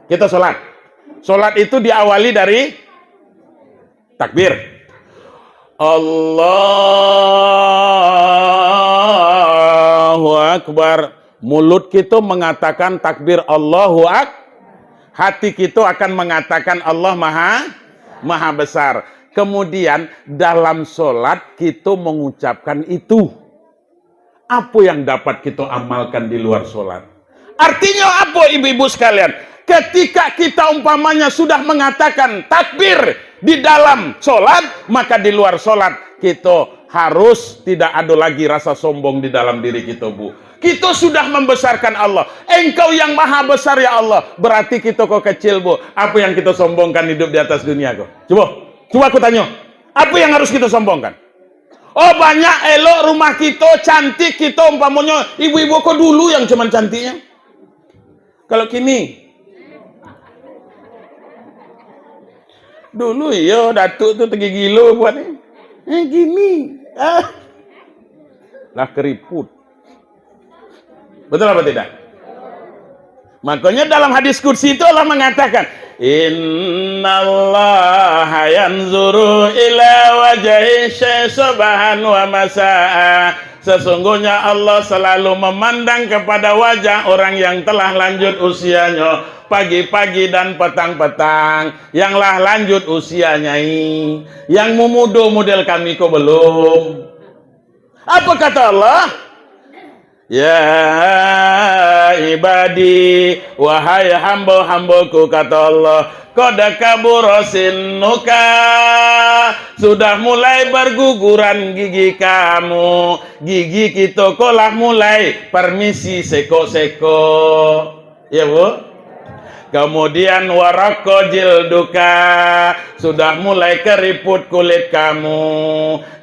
Kita sholat. Sholat itu diawali dari takbir. Allahu Akbar. Mulut kita mengatakan takbir Allahu Ak-, hati kita akan mengatakan Allah Maha, Maha Besar. Kemudian dalam sholat kita mengucapkan itu. Apa yang dapat kita amalkan di luar sholat? Artinya apa, ibu-ibu sekalian? Ketika kita umpamanya sudah mengatakan takbir di dalam sholat, maka di luar sholat kita harus tidak ada lagi rasa sombong di dalam diri kita, Bu. Kita sudah membesarkan Allah. Engkau yang maha besar, ya Allah. Berarti kita kok kecil, Bu. Apa yang kita sombongkan hidup di atas dunia ko? Coba, coba aku tanya. Apa yang harus kita sombongkan? Oh, banyak elok rumah kita, cantik kita, umpamonyo ibu-ibu ko dulu yang cuman cantiknya. Kalau kini, dulu iyo, datuk tu tinggi gilo buat ni. Eh, kini, ah, lah keriput. Betul apa tidak? Makanya dalam hadis qudsi itu Allah mengatakan, "Innallaha yanzuru ila wajhi syai' sabahan wa masa'a." Sesungguhnya Allah selalu memandang kepada wajah orang yang telah lanjut usianya, pagi-pagi dan petang-petang. Yang lah lanjut usianya, yang mudo model kami ko belum. Apa kata Allah? "Ya ibadi, wahai hambo-hamboku," kata Allah, "qad kabura sinnuka, sudah mulai berguguran gigi kamu, gigi kita ko lah mulai permisi seko-seko." Ya, Bu? Kemudian, "Wa raqqa jilduka, sudah mulai keriput kulit kamu.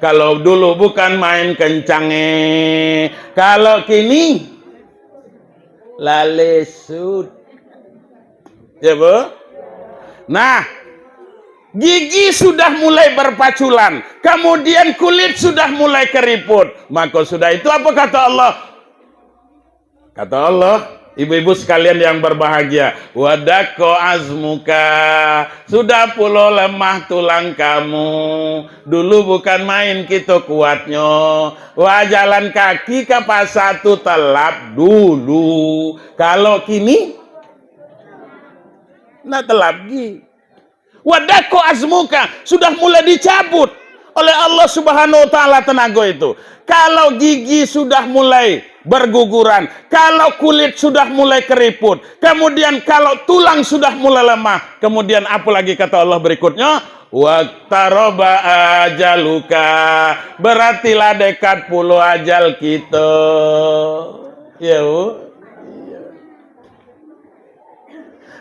Kalau dulu bukan main kencang, eh. Kalau kini, lah lesut." Ya, Bu? Nah, gigi sudah mulai berpaculan, kemudian kulit sudah mulai keriput. Maka sudah itu apa kata Allah? Kata Allah, ibu-ibu sekalian yang berbahagia, "Wa daqqa azmuka, sudah pulo lemah tulang kamu. Dulu bukan main kito kuatnyo. Wah, jalan kaki ka pasa tu talap dulu. Kalau kini, ndak talap gi." "Wa daqqa azmuka, sudah mulai dicabut oleh Allah Subhanahu wa Ta'ala tenaga itu. Kalau gigi sudah mulai berguguran, kalau kulit sudah mulai keriput, kemudian kalau tulang sudah mulai lemah, kemudian apa lagi kata Allah berikutnya? Waqtaraba ajaluka, berarti lah dekat pulo ajal kito." Ya, Bu?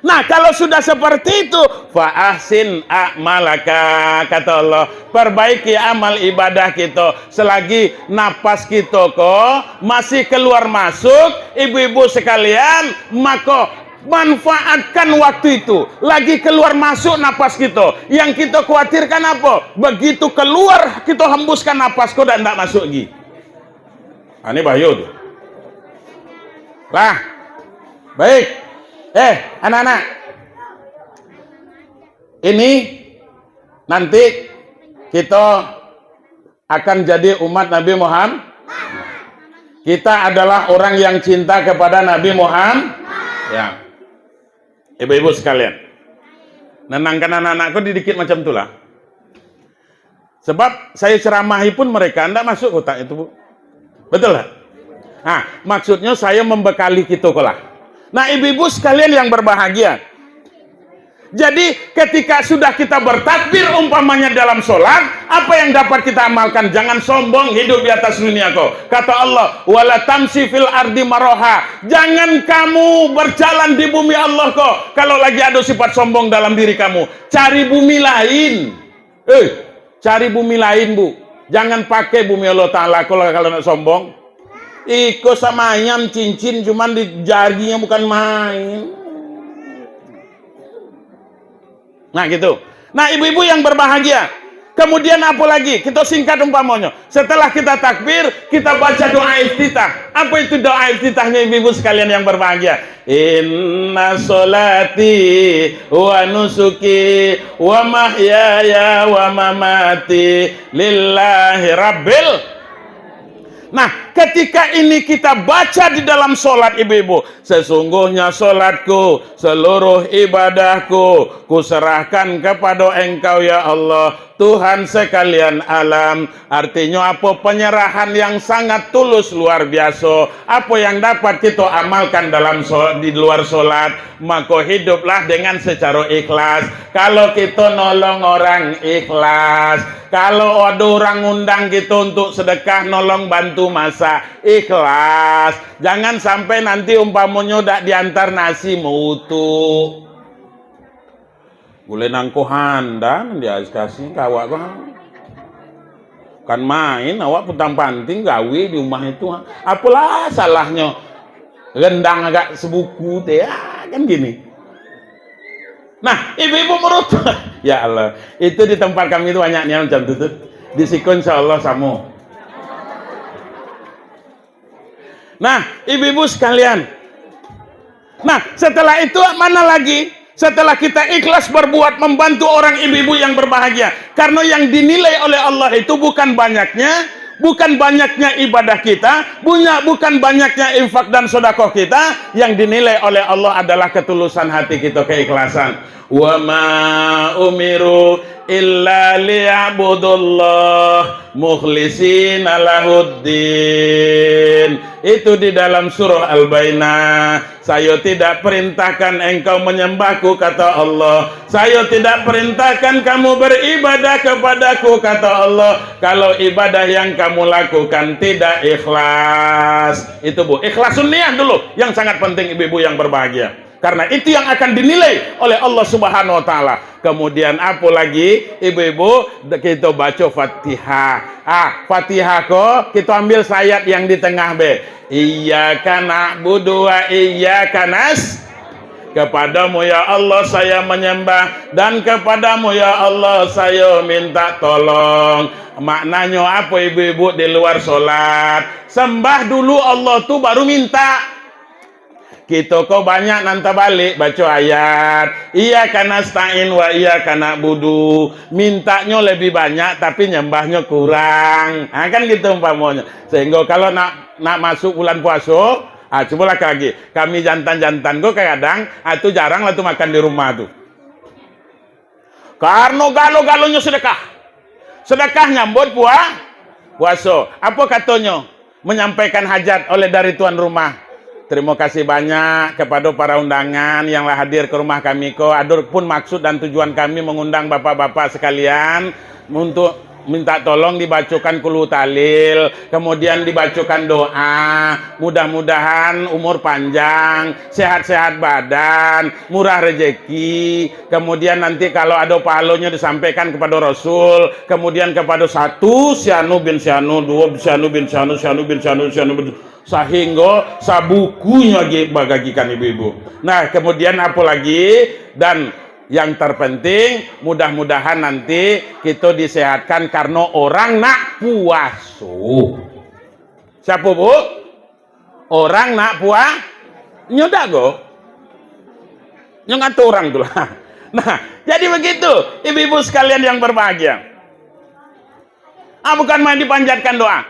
Nah, kalau sudah seperti itu, "Fa ahsin a'malaka," kata Allah, "perbaiki amal ibadah kito." Selagi napas kito ko masih keluar masuk, ibu-ibu sekalian, mako manfaatkan waktu itu. Lagi keluar masuk napas kito, yang kito khawatirkan apa? Begitu keluar, kito hembuskan napas ko, dah ndak masuk lagi. Ah, ini bahaya tu. Lah. Baik. Eh, anak-anak. Ini nanti kita akan jadi umat Nabi Muhammad. Kita adalah orang yang cinta kepada Nabi Muhammad. Ya. Ibu-ibu sekalian. Nenangkan anak-anak ko didikit macam tu lah. Sebab saya ceramahi pun mereka ndak masuk otak itu, Bu. Betul tak? Nah, maksudnya saya membekali kito ko lah. Nah, ibu-ibu sekalian yang berbahagia. Jadi, ketika sudah kita bertakbir umpamanya dalam sholat, apa yang dapat kita amalkan? Jangan sombong hidup di atas dunia ko. Kata Allah, "Wala tamsi fil ardi maroha." Jangan kamu berjalan di bumi Allah ko kalau lagi ada sifat sombong dalam diri kamu. Cari bumi lain. Eh, cari bumi lain, Bu. Jangan pakai bumi Allah Ta'ala ko lah kalau nak sombong. Iko samayam cincin, cuman di jarinyo bukan main. Nah, gitu. Nah, ibu-ibu yang berbahagia, kemudian apa lagi? Kita singkat umpamonyo. Setelah kita takbir, kita baca doa iftitah. Apa itu doa iftitahnyo, ibu-ibu sekalian yang berbahagia? "Inna sholati wa nusuki wa mahyaya wa mamati lillahi rabbil." Nah, ketika ini kita baca di dalam sholat, ibu-ibu, "Sesungguhnya sholatku, seluruh ibadahku, kuserahkan kepada Engkau, ya Allah, Tuhan sekalian alam." Artinyo apa? Penyerahan yang sangat tulus, luar biasa. Apa yang dapat kita amalkan dalam so-, di luar sholat, maka hiduplah dengan secara ikhlas. Kalau kita nolong orang, ikhlas. Kalau ada orang undang kita untuk sedekah, nolong bantu masak, ikhlas. Jangan sampai nanti umpamonyo dak diantar nasi, mautuk. Gulai nangko handan dia kasih ka awak ko. Kan main awak putang panting gawe di rumah itu. Apalah salahnyo rendang agak sebuku teh, ah, kan gini. Nah, ibu-ibu merut-, ya Allah, itu di tempat kami itu banyak nian macam tu tu. Di siko insya Allah samo. Nah, ibu-ibu sekalian. Nah, setelah itu mana lagi? Setelah kita ikhlas berbuat, membantu orang, ibu-ibu yang berbahagia. Karena yang dinilai oleh Allah itu bukan banyaknya, bukan banyaknya ibadah kita, bunya-, bukan banyaknya infak dan sedekah kita. Yang dinilai oleh Allah adalah ketulusan hati kita, keikhlasan. "Wa ma umiru illa liya'budullah mukhlisina lahuddin." Itu di dalam surah Al-Bainah. "Sayo tidak perintahkan engkau menyembahku," kata Allah. "Sayo tidak perintahkan kamu beribadah kepadaku," kata Allah, "kalau ibadah yang kamu lakukan tidak ikhlas." Itu, Bu. Ikhlasun niat dulu yang sangat penting, ibu-ibu yang berbahagia. Karena itu yang akan dinilai oleh Allah Subhanahu wa Ta'ala. Kemudian, apa lagi, ibu-ibu? Kita baca Fatihah. Ah, Fatihah ko, kita ambil sayat yang di tengah be. "Iyyaka na'budu wa iyyaka nas-," Kepadamu, ya Allah, saya menyembah, dan kepadamu, ya Allah, saya minta tolong. Maknanyo apa, ibu-ibu, di luar solat? Sembah dulu Allah tu, baru minta. Kito ko banyak nan tabalik baco ayat, "Iyyaka nasta'in wa iyyaka na'budu." Mintaknyo lebih banyak, tapi nyambahnyo kurang. Ha, kan gitu umpamonyo. Sehingga kalau nak, nak masuk bulan puaso, ha, cubolah lagi. Kami jantan-jantan ko kadang, ha, tu jarang lah tu makan di rumah tu. Karano galo-galonyo sedekah. Sedekah nyambut pua-, puaso. Apo katonyo? Manyampaikan hajat oleh dari tuan rumah. Terima kasih banyak kepada para undangan yang lah hadir ke rumah kami ko. Adapun maksud dan tujuan kami mengundang bapak-bapak sekalian untuk minta tolong dibacokan Qul Huwallahu Ahad, kemudian dibacokan doa, mudah-mudahan umur panjang, sehat-sehat badan, murah rezeki, kemudian nanti kalau ado pahalonyo disampaikan kepada Rasul, kemudian kepada satu si anu bin si anu, duo si anu bin si anu, si anu bin si anu, si anu bin, sahinggo sabukunyo agi bagagikan ibu-ibu. Nah, kemudian apo lagi? Dan yang terpenting, mudah-mudahan nanti kito disehatkan karno orang nak puaso. Siapo, Bu? Orang nak pua-, nyo dak go? Nyo ngato orang tu lah. Nah, jadi begitu, ibu-ibu sekalian yang berbahagia. Ah, bukan main dipanjatkan doa.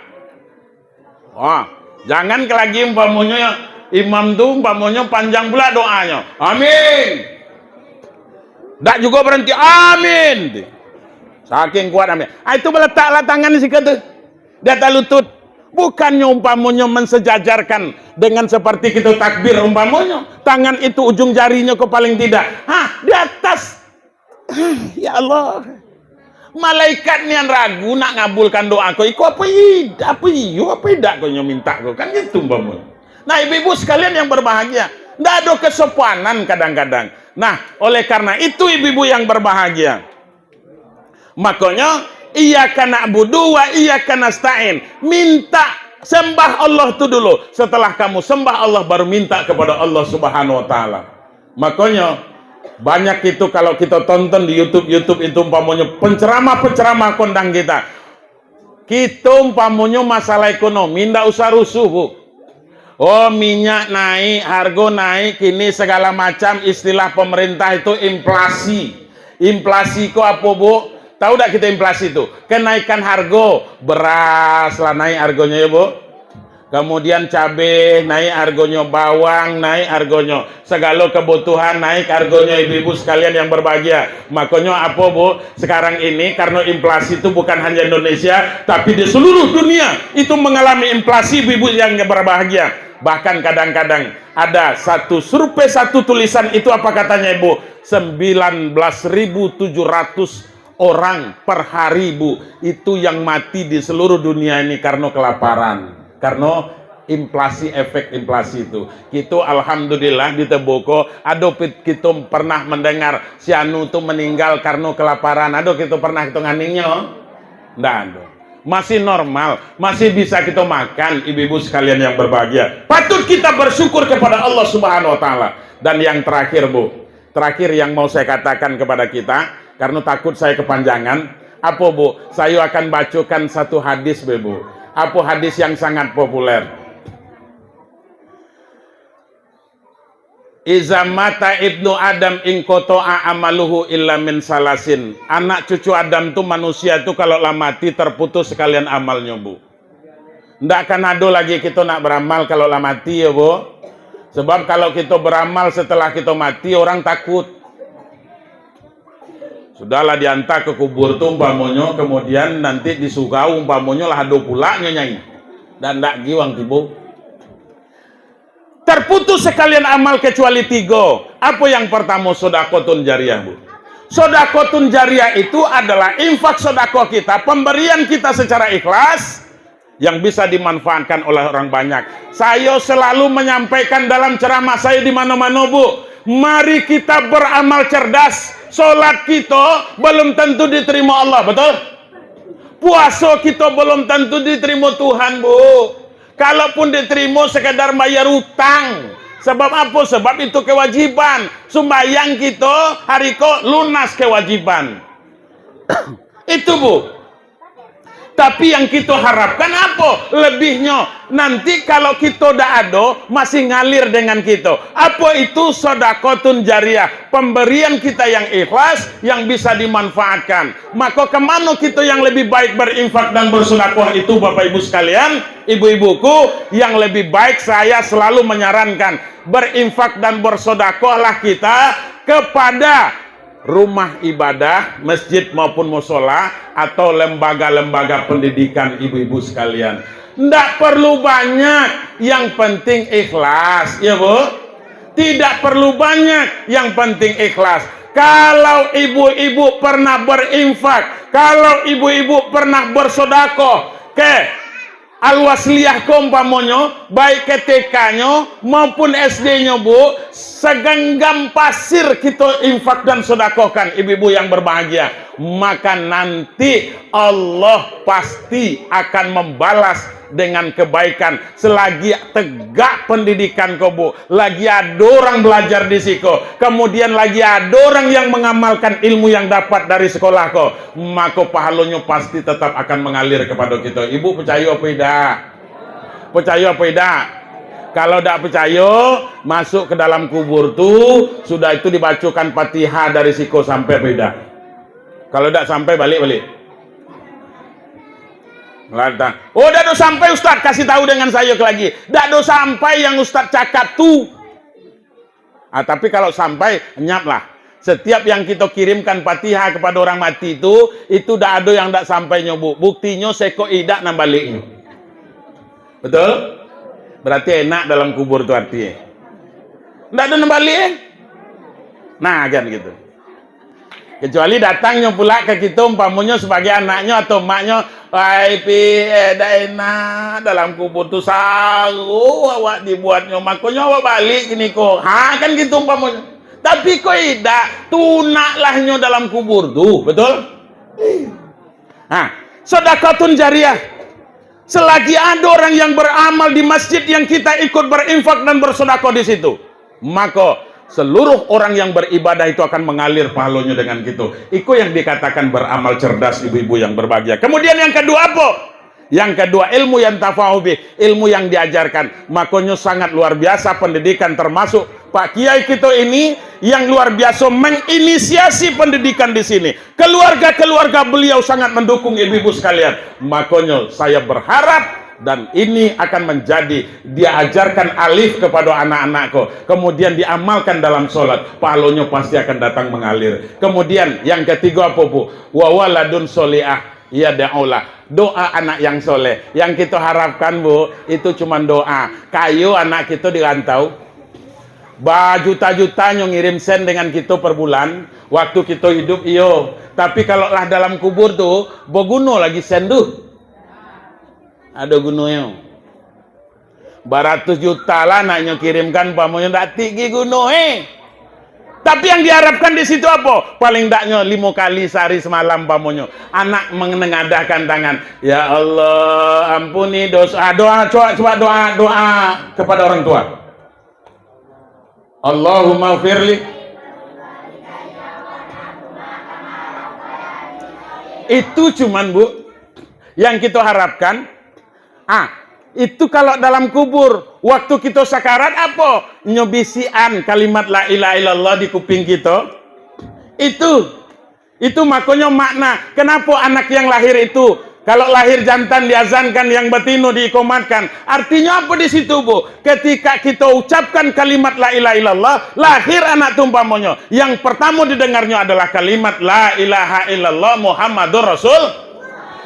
Wah, jangan ke lagi umpamonyo imam tu, umpamonyo panjang pula doanyo. "Amin." Dak juga berhenti, "Amin." Saking kuat amin. Ah, itu baletaklah tangan di siku tu. Di atas lutut. Bukannyo umpamonyo mensejajarkan dengan seperti kita takbir umpamonyo. Tangan itu ujung jarinyo ke paling tidak. Ha, di atas. Ya Allah. Malaikat nian ragu nak ngabulkan doa ko. Iko apa id-, apa iyo, apa idak ko nyo minta ko. Kan gitu umpamonyo. Nah, ibu-ibu sekalian yang berbahagia. Ndak ado kesopanan kadang-kadang. Nah, oleh karena itu ibu-ibu yang berbahagia. Makonyo, "Iyyaka na'budu wa iyyaka nasta'in." Minta Sembah Allah tu dulu. Setelah kamu sembah Allah, baru minta kepada Allah Subhanahu wa Ta'ala. Makonyo, banyak itu kalau kito tonton di YouTube, YouTube itu umpamonyo penceramah-penceramah kondang kita. Kito umpamonyo masalah ekonomi, ndak usah rusuh, Bu. Oh, minyak naik, hargo naik, kini segala macam istilah pemerintah itu inflasi. Inflasi ko apo, Bu? Tahu dak kito inflasi tu? Kenaikan hargo. Beras lah naik hargonyo, ya, Bu. Kemudian cabe naik hargonyo, bawang naik hargonyo, segalo kebutuhan naik hargonyo, ibu-ibu sekalian yang berbahagia. Makonyo apo, Bu? Sekarang ini karena inflasi itu bukan hanya Indonesia, tapi di seluruh dunia itu mengalami inflasi, ibu-ibu yang berbahagia. Bahkan kadang-kadang ada satu survei, satu tulisan itu apa katanya, Ibu? Sembilan belas ribu tujuh ratus orang per hari, Bu, itu yang mati di seluruh dunia ini karena kelaparan, karena inflasi, efek inflasi itu. Kito alhamdulillah di Tebo ko, ado pit-, kito pernah mendengar si anu tu meninggal karena kelaparan? Ado kito pernah kito nganingnyo? Ndak ado. Masih normal, masih bisa kito makan, ibu-ibu sekalian yang berbahagia. Patut kita bersyukur kepada Allah Subhanahu wa Ta'ala. Dan yang terakhir, Bu, terakhir yang mau saya katakan kepada kita, karena takut saya kepanjangan, apo, Bu? Saya akan bacokan satu hadis, Bu. Apo hadis yang sangat populer? "Iza mata ibnu Adam inqoto'a amaluhu illa min salasin." Anak cucu Adam tu, manusia tu, kalau lah mati, terputus sekalian amalnyo, Bu. Ndak akan ado lagi kito nak beramal kalau lah mati, ya, Bu. Sebab kalau kito beramal setelah kito mati, orang takut. Sudahlah diantar ke kubur tu umpamonyo, kemudian nanti di surau umpamonyo lah ado pulaknyo, Nyai. Dan ndak giwang tibo. Terputus sekalian amal kecuali tigo. Apo yang pertamo? Sodakotun jariah, Bu. Sodakotun jariah itu adalah infak sodakoh kita, pemberian kita secara ikhlas yang bisa dimanfaatkan oleh orang banyak. Sayo selalu menyampaikan dalam ceramah sayo di mano-mano, Bu, mari kita beramal cerdas. Solat kito belum tentu diterima Allah, betul? Puaso kito belum tentu diterima Tuhan, Bu. Kalaupun diterima, sekedar bayar utang. Sebab apo? Sebab itu kewajiban. Sumbayang kito hari ko lunas kewajiban. Itu, Bu. Tapi yang kito harapkan apo? Lebihnyo. Nanti kalau kito dak ado, masih ngalir dengan kito. Apo itu? Sodakotun jariah. Pemberian kita yang ikhlas, yang bisa dimanfaatkan. Mako, kemano kito yang lebih baik berinfak dan bersodakoh itu, Bapak Ibu sekalian, ibu-ibuku? Yang lebih baik, saya selalu menyarankan, berinfak dan bersodakohlah kita kepada rumah ibadah, masjid maupun musola, atau lembaga-lembaga pendidikan, ibu-ibu sekalian. Ndak perlu banyak, yang penting ikhlas, ya, Bu? Tidak perlu banyak, yang penting ikhlas. Kalau ibu-ibu pernah berinfak, kalau ibu-ibu pernah bersodakoh, ke Al-Wasliyah ko umpamonyo, baik ke T K-nyo maupun S D-nyo, Bu, segenggam pasir kito infak dan sodakohkan, ibu-ibu yang berbahagia, maka nanti Allah pasti akan membalas dengan kebaikan. Selagi tegak pendidikan ko, Bu, lagi ado urang balajar di siko, kemudian lagi ado urang yang mengamalkan ilmu yang dapat dari sekolah ko, mako pahalonyo pasti tetap akan mangalir kapado kito. Ibu picayo apo indak? Picayo apo indak? Kalau dak picayo, masuk ke dalam kubur tu, sudah itu dibacokan Fatihah dari siko sampai apo indak? Kalau dak sampai, balik, balik. Lah, dah. "Oh, dak do sampai, Ustaz, kasih tahu dengan saya lagi. Dak do sampai yang Ustaz cakap tu." Ah, tapi kalau sampai, nyaplah. Setiap yang kito kirimkan Fatihah kepada orang mati tu, itu dak ado yang dak sampai nyo, Bu. Buktinyo, sekok idak nan baliknyo. Betul? Berarti enak dalam kubur tu arti. Ndak ado nan balik, eh? Nah, kan gitu. Kecuali datangnyo pula ka kito, umpamonyo sebagai anaknyo atau emaknyo, "Wai, Pi, eh, dak enak dalam kubur tu, saro awak dibuatnyo, makonyo awak balik kini ko." Ha, kan gitu umpamonyo. Tapi ko idak, tunaklah nyo dalam kubur tu, betul? Ha, sodakotun jariah. Selagi ada orang yang beramal di masjid yang kita ikut berinfak dan bersedekah di situ, maka seluruh orang yang beribadah itu akan mengalir pahalonyo dengan kita. Iko yang dikatakan beramal cerdas, ibu-ibu yang berbahagia. Kemudian yang kedua apa? Yang kedua, ilmu yang tafaubi, ilmu yang diajarkan. Makonyo sangat luar biasa pendidikan, termasuk Pak Kiai kita ini yang luar biasa menginisiasi pendidikan di sini. Keluarga-keluarga beliau sangat mendukung, ibu-ibu sekalian. Makonyo saya berharap dan ini akan menjadi diajarkan alif kepada anak-anak ko. Kemudian diamalkan dalam sholat. Pahalonyo pasti akan datang mengalir. Kemudian yang ketiga apa, Bu? Wa waladun sholiah yad'ulah. Doa anak yang soleh. Yang kita harapkan, Bu, itu cuma doa. Kayo anak kita di rantau. Bajuta-juta nyo ngirim sen dengan kito per bulan, waktu kito idup, iyo. Tapi kalau lah dalam kubur tu, baguno lagi sen tu? Ado gunonyo. Baratus juta lah nak nyo kirimkan, umpamonyo ndak tigih guno, eh. Tapi yang diharapkan di situ apa? Paling ndaknyo limo kali sehari semalam, umpamonyo. Anak menengadahkan tangan, "Ya Allah, ampuni dosa." Ah, doa, coba, coba doa, doa kepada orang tua. Allahumma firli. Itu cuman, Bu, yang kita harapkan. Ah, itu kalau dalam kubur, waktu kita sakarat apa? Nyo bisikan kalimat la ilaha illallah di kuping kita. Itu. Itu makonyo makna, kenapa anak yang lahir itu, kalau lahir jantan diazankan, yang batino diikomatkan. Artinyo apo di situ, Bu? Ketika kita ucapkan kalimat la ilaha illallah, lahir anak tu umpamonyo, yang pertamo didengarnyo adalah kalimat la ilaha illallah Muhammadur Rasul.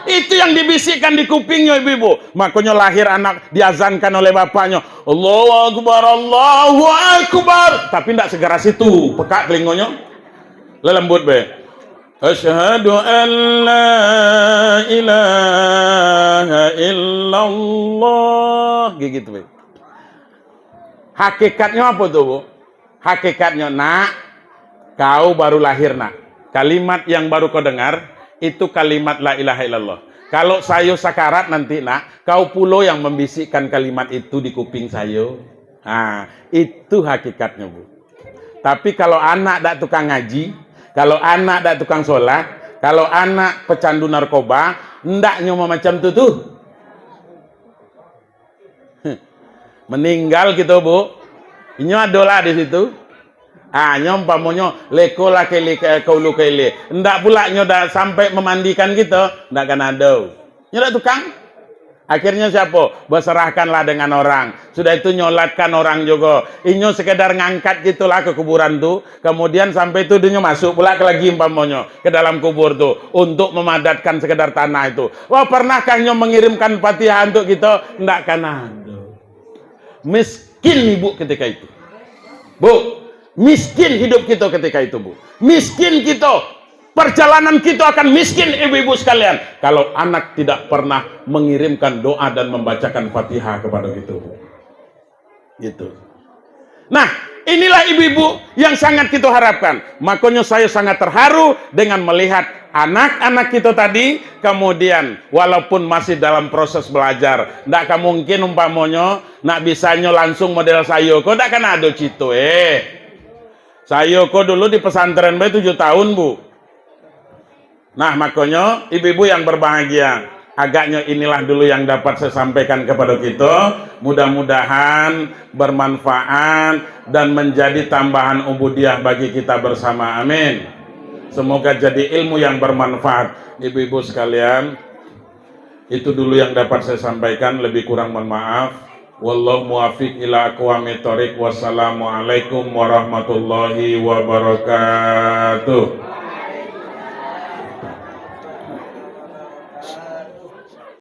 Itu yang dibisikkan di kupingnyo, ibu-ibu. Makonyo lahir anak, diazankan oleh bapaknyo, "Allahu Akbar, Allahu Akbar." Tapi ndak segera situ, pekak telingonyo. Lah lembut be. "Asyhadu an la ilaha illallah." Gitu be. Hakikatnyo apo tu, Bu? Hakikatnyo, "Nak, kau baru lahir, Nak. Kalimat yang baru kau dengar, itu kalimat la ilaha illallah. Kalau sayo sakarat nanti, Nak, kau pulo yang mambisikkan kalimat itu di kuping sayo." Ha, itu hakikatnyo, Bu. Tapi kalau anak dak tukang ngaji, kalau anak dak tukang sholat, kalau anak pecandu narkoba, ndaknyo mamacam tu tu. Meninggal kito, Bu. Inyo adolah di situ. Ah, nyo umpamonyo leko lah kele ka, ka ulu ka ilie. Ndak pulak nyo dah sampai mamandikan kito, ndak kan ado. Nyo dak tukang. Akhirnyo siapo? Baserahkanlah dengan orang. Sudah itu nyolatkan orang jugo. Inyo sekedar ngangkat kito lah ke kuburan tu. Kamudian sampai tu dinyo masuk pulak ka lagi umpamonyo ke dalam kubur tu untuk memadatkan sekedar tanah itu. Wah, pernahkah nyo mengirimkan Fatihah untuk kito? Ndak kan ado. Miskin ibu ketika itu. Bu, miskin hidup kito ketika itu, Bu. Miskin kito. Perjalanan kito akan miskin, ibu-ibu sekalian, kalau anak tidak pernah mengirimkan doa dan membacakan Fatihah kepada kito, Bu. Gitu. Nah, inilah ibu-ibu yang sangat kita harapkan. Makonyo sayo sangat terharu dengan melihat anak-anak kita tadi, kemudian walaupun masih dalam proses belajar, ndak ka mungkin umpamonyo nak bisanyo langsung model sayo ko, ndak kan ado cito, eh. Sayo ko dulu di pesantren bae tujuh tahun, Bu. Nah, makonyo, ibu-ibu yang berbahagia, agaknyo inilah dulu yang dapat saya sampaikan kepada kita. Mudah-mudahan bermanfaat dan menjadi tambahan ubudiah bagi kita bersama. Amin. Semoga jadi ilmu yang bermanfaat. Ibu-ibu sekalian, itu dulu yang dapat saya sampaikan. Lebih kurang mohon maaf. Wallahu muwaffiq ila aqwamit thoriq. Wassalamualaikum warahmatullahi wabarakatuh.